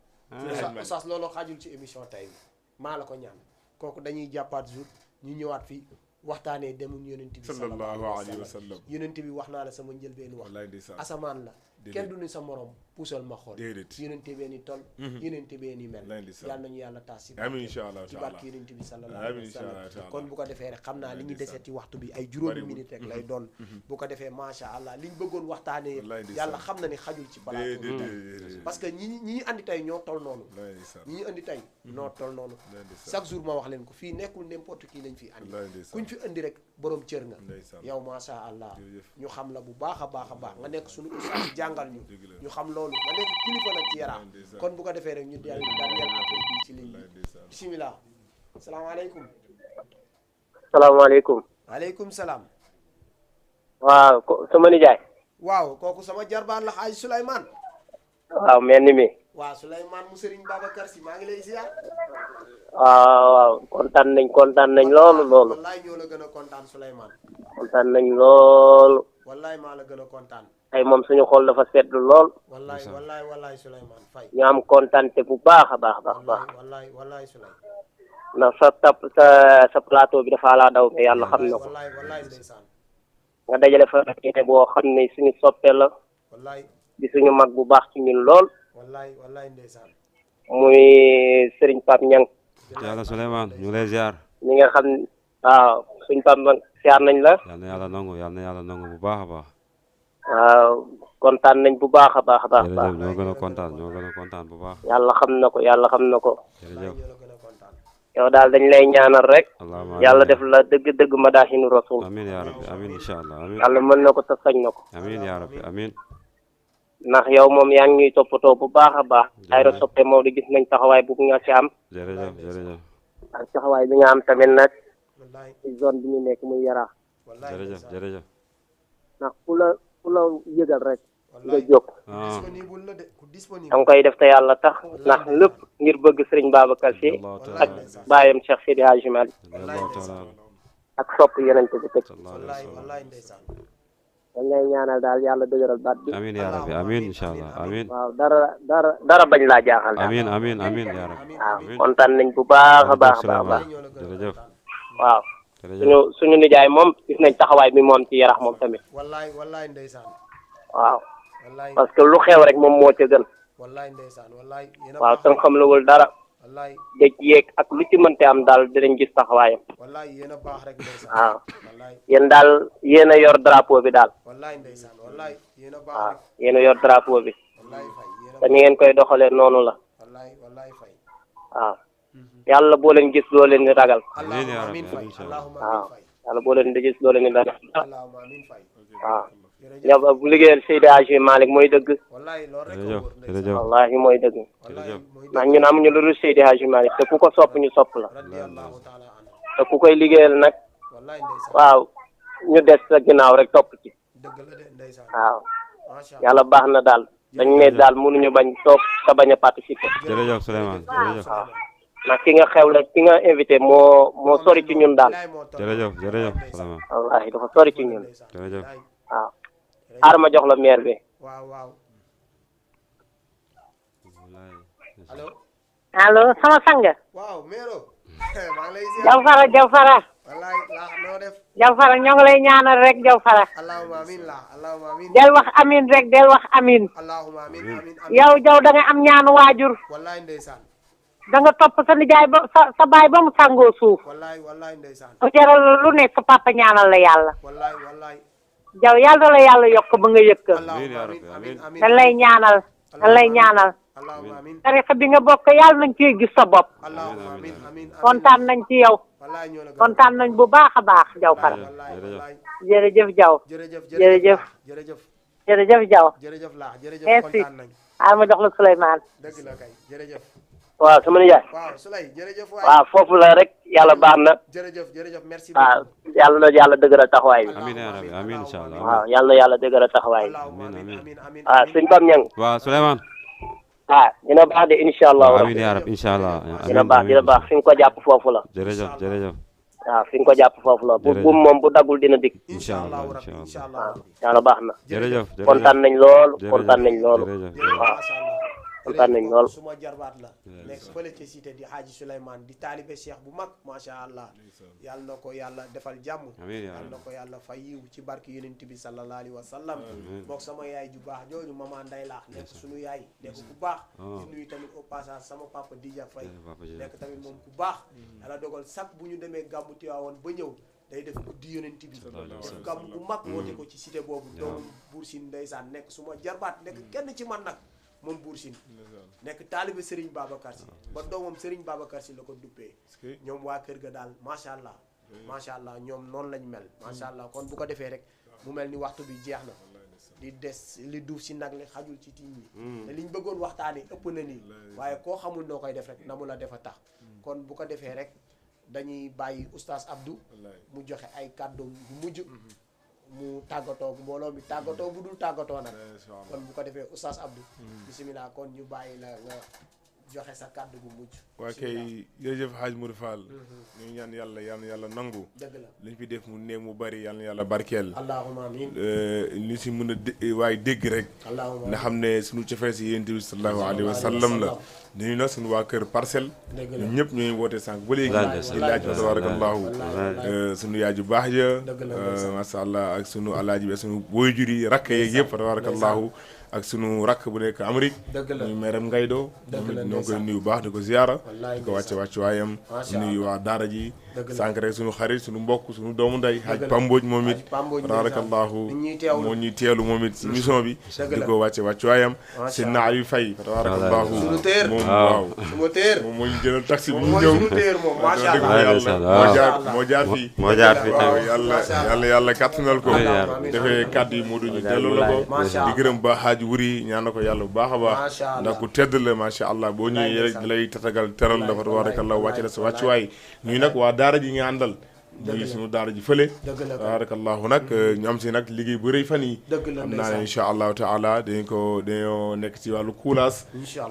oustaz loolu xaajul ci émission tay bi maa la ko ñaan kooku dañuy jàppaat jour ñu ñëwaat fii waxtaanee demul yonent bi sallallahu alayhi wa sallam yonent bi wax naa la sama njëlbeenu wax asamaan la kenn du ni sa morom puusal ma xool yonent bee ni tol yonent bee ni mel yàlla nañu yàlla taas si amiin incha allah ci barke yonent bi sallallahu alayhi wa sallam kon bu ko defee rek xam naa li ñu desee ci waxtu bi ay juróomi minute rek lay doon bu ko defee macha allah liñ bëggoon waxtaanee yàlla xam na ni xajul ci plateau parce que ñi ñu andi tey ñoo tol noonu ñi ñu andi tey ñoo tol noonu chaque jour ma wax leen ko fii nekkul n'importe qui lañ fi andi kuñ fi andi rek borom cër nga yow macha allah ñu xam la bu baax a baax a baax nga nekk suñu ustaas jàngal ñu xam loolu nga nekk kilifa nag ci Yaraax kon bu ko defee rek ñu daal ñeel appel bi ci ligne bi bisimilah salaamaaleykum salaamaaleykum waaleykum salaam waaw sama nijaay waaw kooku sama jarbaan la xaaj Souleymane waaw mel ni mi waaw Souleymane mu Serigne Babacar Si maa ngi lay ziar waaw kontaan nañ loolu wallaay ñoo la gën a kontaan Souleymane kontaan nañ loolu wallaay maa la gën a kontaan ay moom suñu xol dafa seddu lool wallaay Souleymane Faye ñu am kontaante bu baax a baax wallaay Souleymane ndax sa plateau bi dafa laa daw mais yàlla xam na ko wallaay ndeysaan nga dajale fa kene boo xam ne suñu soppe la wallaay di suñu mag bu baax ci ñun lool wallaay ndeysaan muy Serigne Pape Niang yàlla Souleymane ñu lay ziar ñi nga xam waaw suñ Pape Niang ziar nañ la yal na yàlla nangu bu baax a baax waaw kontaan nañ bu baax a baax a baax jërëjëf ñoo gën a kontaan bu baax yàlla xam na ko jërëjëf yow daal dañ lay ñaanal rek yàlla def la dëgg madahinu rasul amin ya rabbi amin insha allah amin yàlla mën na ko te sañ na ko amin ya rabbi amin ndax yow moom yaa ngi ñuy toppatoo bu baax a baax Daayira Soppe Maodo gis nañ taxawaay bu nga ci am jërëjëf ak taxawaay bi nga am tamit nag ci zone bi ñu nekk muy Yaraax jërëjëf ndax ku la yëgal rek nga jóg disponible da nga koy def te yàlla tax ndax lépp ngir bëgg Serigne Babacar Sy ak baayam Cheikh Seydi Hadji Malick ak sopp yeneen bi teg wallaay ndeysaan dañ lay ñaanal daal yàlla dëgëral baat bi amin ya rabbi amin insha allah amin waaw dara bañ laa jaaxal amin ya rabbi waaw kontaan nañ bu baax a baax a baax jërëjëf waaw suñu nijaay moom gis nañ taxawaay bi moom ci Yaraax moom tamit wallaay ndeysaan waaw parce que lu xew rek moom moo ca gën wallaay ndeysaan wallaay waaw tan xam lawul dara wallaay dëj yeeg ak lu ci mënte am daal dinañ gis taxawaayam wallaay yéen a baax rek ndeysaan waaw yéen daal yéen a yor drapeau bi daal wallaay ndeysaan wallaay yéen a baax waaw yéen a yor drapeau bi wallaay fay te ni ngeen koy doxalee noonu la wallaay fay waaw yàlla boo leen gis loo leen di ragal allahumma amin fay allahumma waaw amin fay yàlla boo leen di gis loo leen di ragal allahumma amin fay waaw yow bu liggéeyal Seydi Hadji Malick mooy dëgg wallahi loolu rek jërëjëf wallahi mooy dëgg jërëjëf ndax ñun amuñu lu dul Seydi Hadji Malick te ku ko sopp ñu sopp la radiyallahu ta'ala anhu te ku koy liggéeyal nag wallahi ndeysaan waaw ñu des sa ginnaaw rek topp ci dëgg la de ndeysaan waaw masha yàlla baax na daal dañ ne daal mënuñu bañ toog te bañ a participer jërëjëf Souleymane jërëjëf waaw ndax ki nga xewle ki nga invité moo sori ci ñun daal jërëjëf jërëjëf Souleymane wallahi dafa sori ci ñun jërëjëf waaw aar ma jox la maire bi waaw waaw allo allo sama sang waaw meero maa ngi lay ziar Jaw Fara wallahi la noo def Jaw Fara ñoo ngi lay ñaanal rek Jaw Fara allahumma amin la allahumma amin del wax amin rek del wax amin allahumma amin amin yow Jaw da nga am ñaanu waajur wallahi ndeysaan da nga topp sa nijaay ba sa baay ba mu sàngoo suuf wallahi wallahi ndeysaan mu jaral lu ne sa papa ñaanal la yàlla wallahi wallahi Jaw yàlla la yàlla yokk ba nga yëkk allahumma amin amin amin dañ lay ñaanal dañ lay ñaanal allahumma amin tarixa bi nga bokk yàlla nañ ciy gis sa bopp allahumma amin amin kontaan nañ ci yow wallahi ñoo la gën kontaan nañ bu baax a baax Jaw Fara jërëjëf Jaw jërëjëf jërëjëf jërëjëf jërëjëf Jaw jërëjëf la jërëjëf merci kontaan nañ ma jox la Souleymane dëgg la kay jërëjëf waaw sama nijaay waaw Souley jërëjëf waay waaw foofu la rek yàlla baax na jërëjëf jërëjëf merci waaw yàlla na yàlla dëgëral taxawaay bi amiin yaa rabbi amiin incha allah waaw yàlla na yàlla dëgëral taxawaay bi amiin amiin waaw sëñ Pam Ñang waaw Souleymane dina baax de incha allah amiin yaa rabbi incha allah dina baax fi nga ko jàpp foofu la jërëjëf jërëjëf waaw fi nga ko jàpp foofu la bu buum moom bu daggul dina dig incha allah incha allah yàlla baax na jërëjëf kontaan nañ lool kontaan nañ lool waaw kontaan nañ lool suma jarbaat la nekk fële ci cité di Hadji Souleymane di taalibe cheikh bu mag macha allah yàlla na ko yàlla defal jàmm yàlla na ko yàlla fay yiw ci barke yonent bi sallallahu alayhi wa sallam mook sama yaay ju baax jooju mama nday laax nekk suñu yaay nekk ku baax di nuyu tamit au passage sama papa Dija Faye nekk tamit moom ku baax yàlla dogal sax bu ñu demee gàmmu Tiwaawoon ba ñëw day def guddi yonent bi def gàmmu bu mag woote ko ci cité boobu doomu Buur Sine ndeysaan nekk suma jarbaat nekk kenn ci man nag moom Buur Sine nekk taalibe Serigne Babacar Sy ba doomam Serigne Babacar Sy la ko duppee ñoom waa kër ga daal macha allah ñoom noonu lañ mel macha allah kon bu ko defee rek mu mel ni waxtu bi jeex na di des li duuf si nag li xajul ci tiñ ñi te liñ bëggoon waxtaanee ëpp na nii waaye koo xamul noo koy def rek na mu la defa tax kon bu ko defee rek dañuy bàyyi oustaz Abdou mu joxe ay kàddoom yu mujj mu tàggatoo mbooloo mi tàggatoo bu dul tàggatoo nag kon bu ko defee oustaz Abdou bisimilah kon ñu bàyyi la nga joxe sa kàddu gu mujj waa kay jërëjëf Hadj Modou Fall ñu ñaan yàlla nangu dëgg la liñ fi def mu néew mu bari yàlla na yàlla barkeel allahumma amiin li si mën a waaye dégg rek nga xam ne suñu cofeel si yonent bi sallallahu alayhi wa sallam la dañu nag suñu waa kër Parcelles ñoom ñëpp ñooy woote sànq ba léegi di laaj tabarakallahu suñu yaay ju baax ja masha Allah ak suñu alaaji bi ak suñu waajur yi rakk yeeg yëpp tabarakallahu ak sunu rakk bu nekk Amérique muy meeram Ngaydo moom it ñoo koy nuyu baax di ko ziyaara di ko wàcce waayam nuyu waa daara ji sànq rek sunu xarit sunu mbokk sunu doomu nday Hadj Pamboj moom it tabarakallahu moo ñuy teelu moom it si mission bi di ko wàcce waayam si naa yu fay tabarakallahu moom waaw moom moo ñu jëlal taxi bi ñu ñëw moo jaar fii waaw yàlla kàttanal ko defee kàddu yi moo duñu delloo la ko di gërëm ba Hadj Wuri ñaan na ko yàlla bu baax a baax ndax ku tedd la macha allah boo ñëwee rek di lay tatagal teral la fa tabarakallahu wàcce la sa wàccuwaay ñuy nag waa daara ji nga àndal muy suñu daara ji fële tabarakallahu nag ñu am si nag liggéey bu rëy fan yi xam naa ne incha allahu taala dañoo nekk ci wàllu kuulaas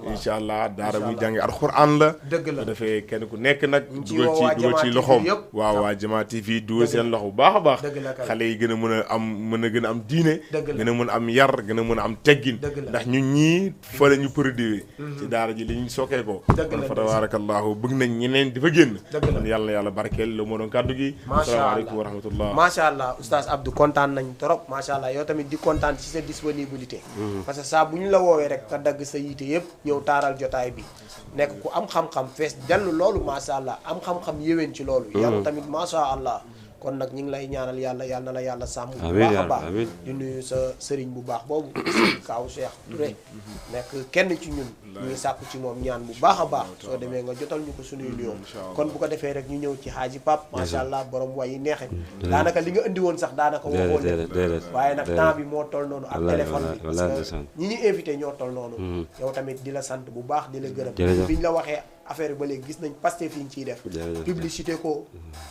incha allah daara buy jàngi alxuraan la bu defee kenn ku nekk nag dugal ci loxoom waaw waa Jama TV dugal seen loxo bu baax a baax xale yi gën a gën a am diine gën a mën a am yar gën a mën a am teggin ndax ñun ñii fa la ñu produire ci daara ji li ñu sookee ko kon fa tabarakallahu bëgg nañ ñeneen di fa génn kon yàlla na yàlla barkeel la moo doon kàddu gi asalaamaaleykum wa rahmatullah macha allah oustaz Abdou kontaan nañ trop macha allah yow tamit di kontaan ci sa disponibilité parce que saa bu ñu la woowee rek nga dagg sa yiite yëpp ñëw taaral jotaay bi nekk ku am xam-xam fees dellu loolu macha allah am xam-xam yéwén ci loolu yàlla tamit macha allah kon nag ñu ngi lay ñaanal yàlla yàlla na la yàlla sàmm bu amiin baax a baax amiin di nuyu sa sëriñ bu baax boobu Kaaw Cheikh Touré nekk kenn ci ñun ñu ngi sàkku ci moom ñaan bu baax a baax soo demee nga jotal ñu ko suñuy nuyoo kon bu ko defee rek ñu ñëw ci Haaji Pape macha allah borom way yi neexe daanaka li nga indi woon sax daanaka waxoon ne waaye nag temps bi moo toll noonu ak téléphone bi parce que ñi ñu invité ñoo toll noonu yow tamit di la sant bu baax di la gërëm biñ la waxee affaire bi ba léegi gis nañ Pastef fi ñu ciy def publicité ko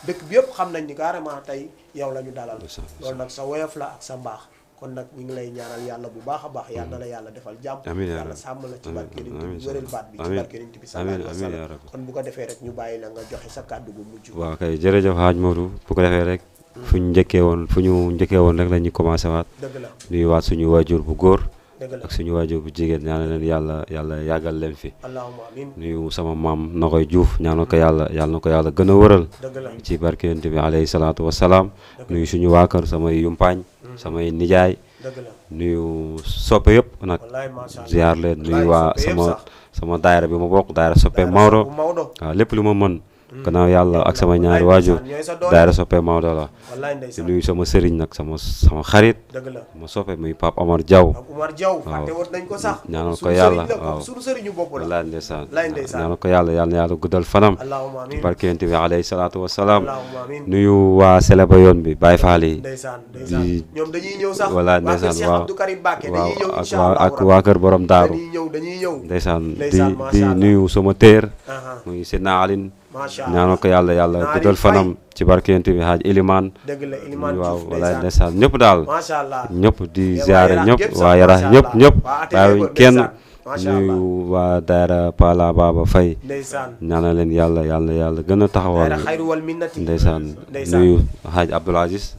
dëkk bi yëpp xam nañ ni carrément tey yow la ñu dalal loolu nag sa woyof la ak sa mbaax kon nag ñu ngi lay ñaanal yàlla bu baax a baax yàlla na la yàlla defal jàmm yàlla sàmm la ci barke Yonent bi wéral baat bi ci barke Yonent bi sallallahu alayhi wa sallam kon bu ko defee rek ñu bàyyi la nga joxe sa kàddu gu mujj waaw kay jërëjëf Hadj Modou bu ko defee rek fu ñu njëkkee woon rek la ñuy commencé waat nuyu waat suñu waajur bu góor ak suñu waajur bu jigéen ñaanal leen yàlla yàggal leen fi nuyu sama maam Nogoy Diouf ñaanal ko yàlla na ko yàlla gën a wëral ci barke Yonent bi alayhi salaatu wasalaam nuyu suñu waa kër samay yumpaañ samay nijaay nuyu soppe yëpp nag ziar leen nuyu waa sama daayira bi ma bokk daayira soppe Maodo waaw lépp lu ma mën gannaaw yàlla ak sama ñaari waajur daayira soppe Maodo la di nuyu sama sëriñ nag sama xarit ma soppe muy Pape Omar Diaw waaw ñaanal ko yàlla waaw wallaay ndeysaan ñaanal ko yàlla na yàlla guddal fanam ci barke Yonent bi alayhi salaatu wasalaam nuyu waa Seleba yoon bi Baye Fall yi di wallaay ndeysaan waaw ak waa kër borom daaru ndeysaan di nuyu sama téer muy Seydina Aline ñaanal ko yàlla guddal fanam ci barke Yonent bi Haaj Ilimaan waaw walaay ndeysaan ñëpp daal ñëpp di ziare ñëpp waa Yarax ñëpp bàyyiwuñ kenn nuyu waa daayira Pala Baba Faye ñaanal leen yàlla gën a taxawal ndeysaan nuyu Haaj Abdoul Aziz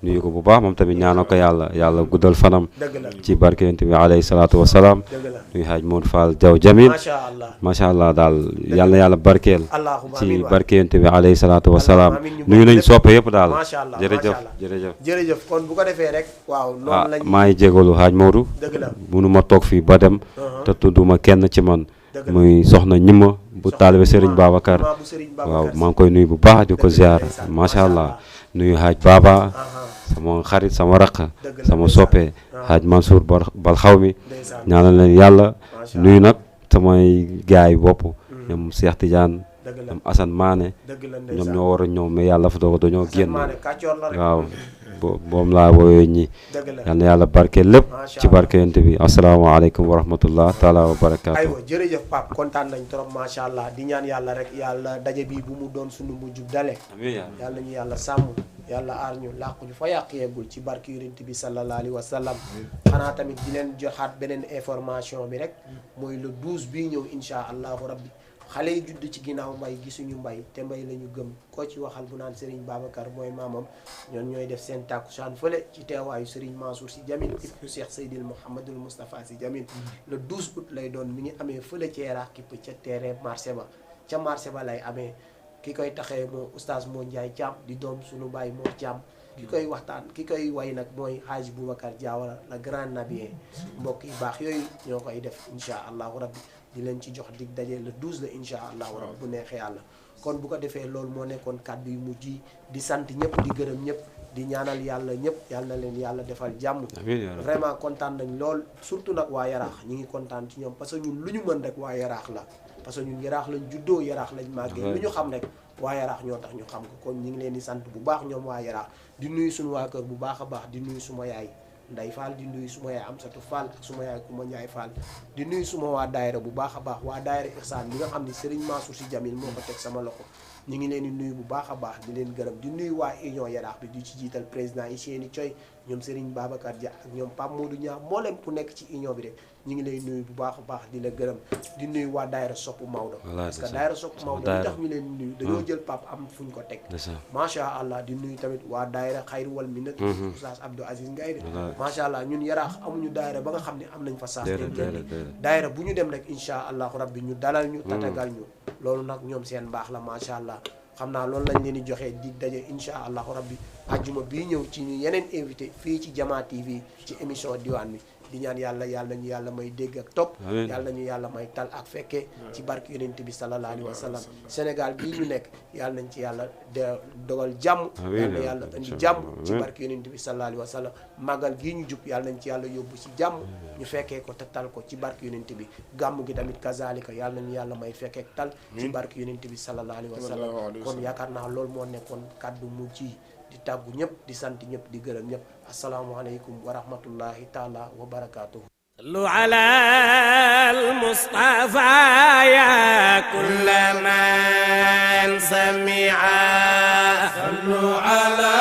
nuyu ko bu baax moom tamit ñaanal ko yàlla guddal fanam ci barke Yonent bi alayhi salaatu wasalaam nuyu Haaj Modou Fall Diaw Jamil macha allah daal yàlla barkeel ci barke Yonent bi alayhi salaatu wasalaam nuyu nañ soppe yëpp daal jërëjëf kon bu ko defee rek waaw noonu lañ maa ngi jégalu Haaj Modou munu ma toog fii ba dem te tudduma kenn ci man muy soxna ñima bu taalibe Serigne Babacar waaw maa ngi koy nuyu bu baax di ko ziar macha allah nuyu Haaj Baba sama xarit sama raq sama soppe Haaj Mansour bal xaw mi ñaanal leen yàlla nuyu nag samay gaay yi bopp ñoom Cheikh Tidiane ñoom Assane Mané ñoom ñoo war a ñëw mais yàlla fa doog dañoo génn waaw boom laa wooyoo ñi yal na yàlla barke lépp ci barke Yonent bi asalaamaaleykum wa rahmatullah taala wa barakaatu aywa jërëjëf Pape kontaan nañ trop macha allah di ñaan yàlla rek yàlla daje bi bu mu doon suñu mujjub dale yàlla ñu yàlla sàmm yàlla aar ñu làqu ñu fa yàq yeggul ci barke Yonent bi sallallahu alayhi wa sallam xanaa tamit di leen joxaat beneen information bi rek mooy le 12 bii ñëw insha allahu rabbi xale yi judd ci ginnaaw mbay gisuñu mbay te mbay la ñu gëm koo ci waxal bu naan Serigne Babacar mooy maamam ñoon ñooy def seen tàkkusaan fële ci teewaayu Serigne Mansour Sy Djamil ibnu Cheikh Seydil Mouhamadul Moustapha Sy Djamil le 12 août lay doon mi ngi amee fële ci Yaraax kipp ca terrain marché ba lay amee ki koy taxee moo oustaz moo Ndiaye Thiam di doom suñu baay moo Thiam ki koy way nag mooy Haji Boubacar Diawara la grand nabier mbokk yi baax yooyu ñoo koy def insha allahu rabbi di leen ci jox dig daje le 12 la insha allahu rabbi bu neexee yàlla kon bu ko defee loolu moo nekkoon kàddu yu mujj yi di sant ñëpp di gërëm ñëpp di ñaanal yàlla ñëpp yàlla na leen yàlla defal jàmm vraiment kontaan nañ lool surtout nag waa Yaraax ñi ngi kontaan ci ñoom parce que ñun lu ñu mën rek waa Yaraax la parce que ñun Yaraax lañ juddoo Yaraax lañ màggee lu ñu xam rek waa Yaraax ñoo tax ñu xam ko kon ñi ngi leen di sant bu baax ñoom waa Yaraax di nuyu suñu waa kër bu baax a baax di nuyu suma yaay Ndey Fall di nuyu suma yaay Amsatu Fall ak suma yaay Kuma Njaay Fall di nuyu suma waa daayira bu baax a baax waa daayira Ihsaan bi nga xam ne Serigne Mansour Sy Djamil moo ko teg sama loxo ñu ngi leen di nuyu bu baax a baax di leen gërëm di nuyu waa union Yaraax bi di ci jiital président yi seeni coy ñoom Serigne Babacar Dia ak ñoom Pape Modou Niang mboolem ku nekk ci union bi rek ñu ngi lay nuyu bu baax a baax di la gërëm di nuyu waa daayira Sopp Maodo parce que daayira Sopp Maodo li tax ñu leen nuyu dañoo jël Pape am fuñ ko teg macha allah di nuyu tamit waa daayira Xayru wal Minna Oustaz Abdou Aziz Ngaye de macha allah ñun Yaraax amuñu daayira ba nga xam ne am nañ fa saas daayira bu ñu dem rek insha allahu rabbi ñu dalal ñu tatagal ñu loolu nag ñoom seen baax la macha allah xam naa loolu lañ leen di joxee dig daje insha allahu rabbi ajjuma bii ñëw ci ñu yeneen invité fii ci Jama TV ci émission diwaan bi di ñaan yàlla ñu yàlla may dégg ak topp yàlla ñu yàlla may tal ak fekkee ci barke yonent bi sallallahu alayhi wa sallam Sénégal bii ñu nekk yàlla nañ ci yàlla dogal jàmm yàlla indi jàmm ci barke yonent bi sallallahu alayhi wa sallam màggal gii ñu jub yàlla nañ ci yàlla yóbbu ci jàmm ñu fekkee ko te tal ko ci barke yonent bi gàmm gi tamit kazalika yàlla nañu yàlla may fekkee tal ci barke yonent bi sallallahu alayhi wa sallam kon yaakaar naa loolu moo nekkoon kàddu mu ci di tàggu ñëpp di sant ñëpp di gërëm ñëpp asalaamualeykum wa rahmatullahi taala wa barakaatuhu صلوا على المصطفى يا كل من سمع صلوا على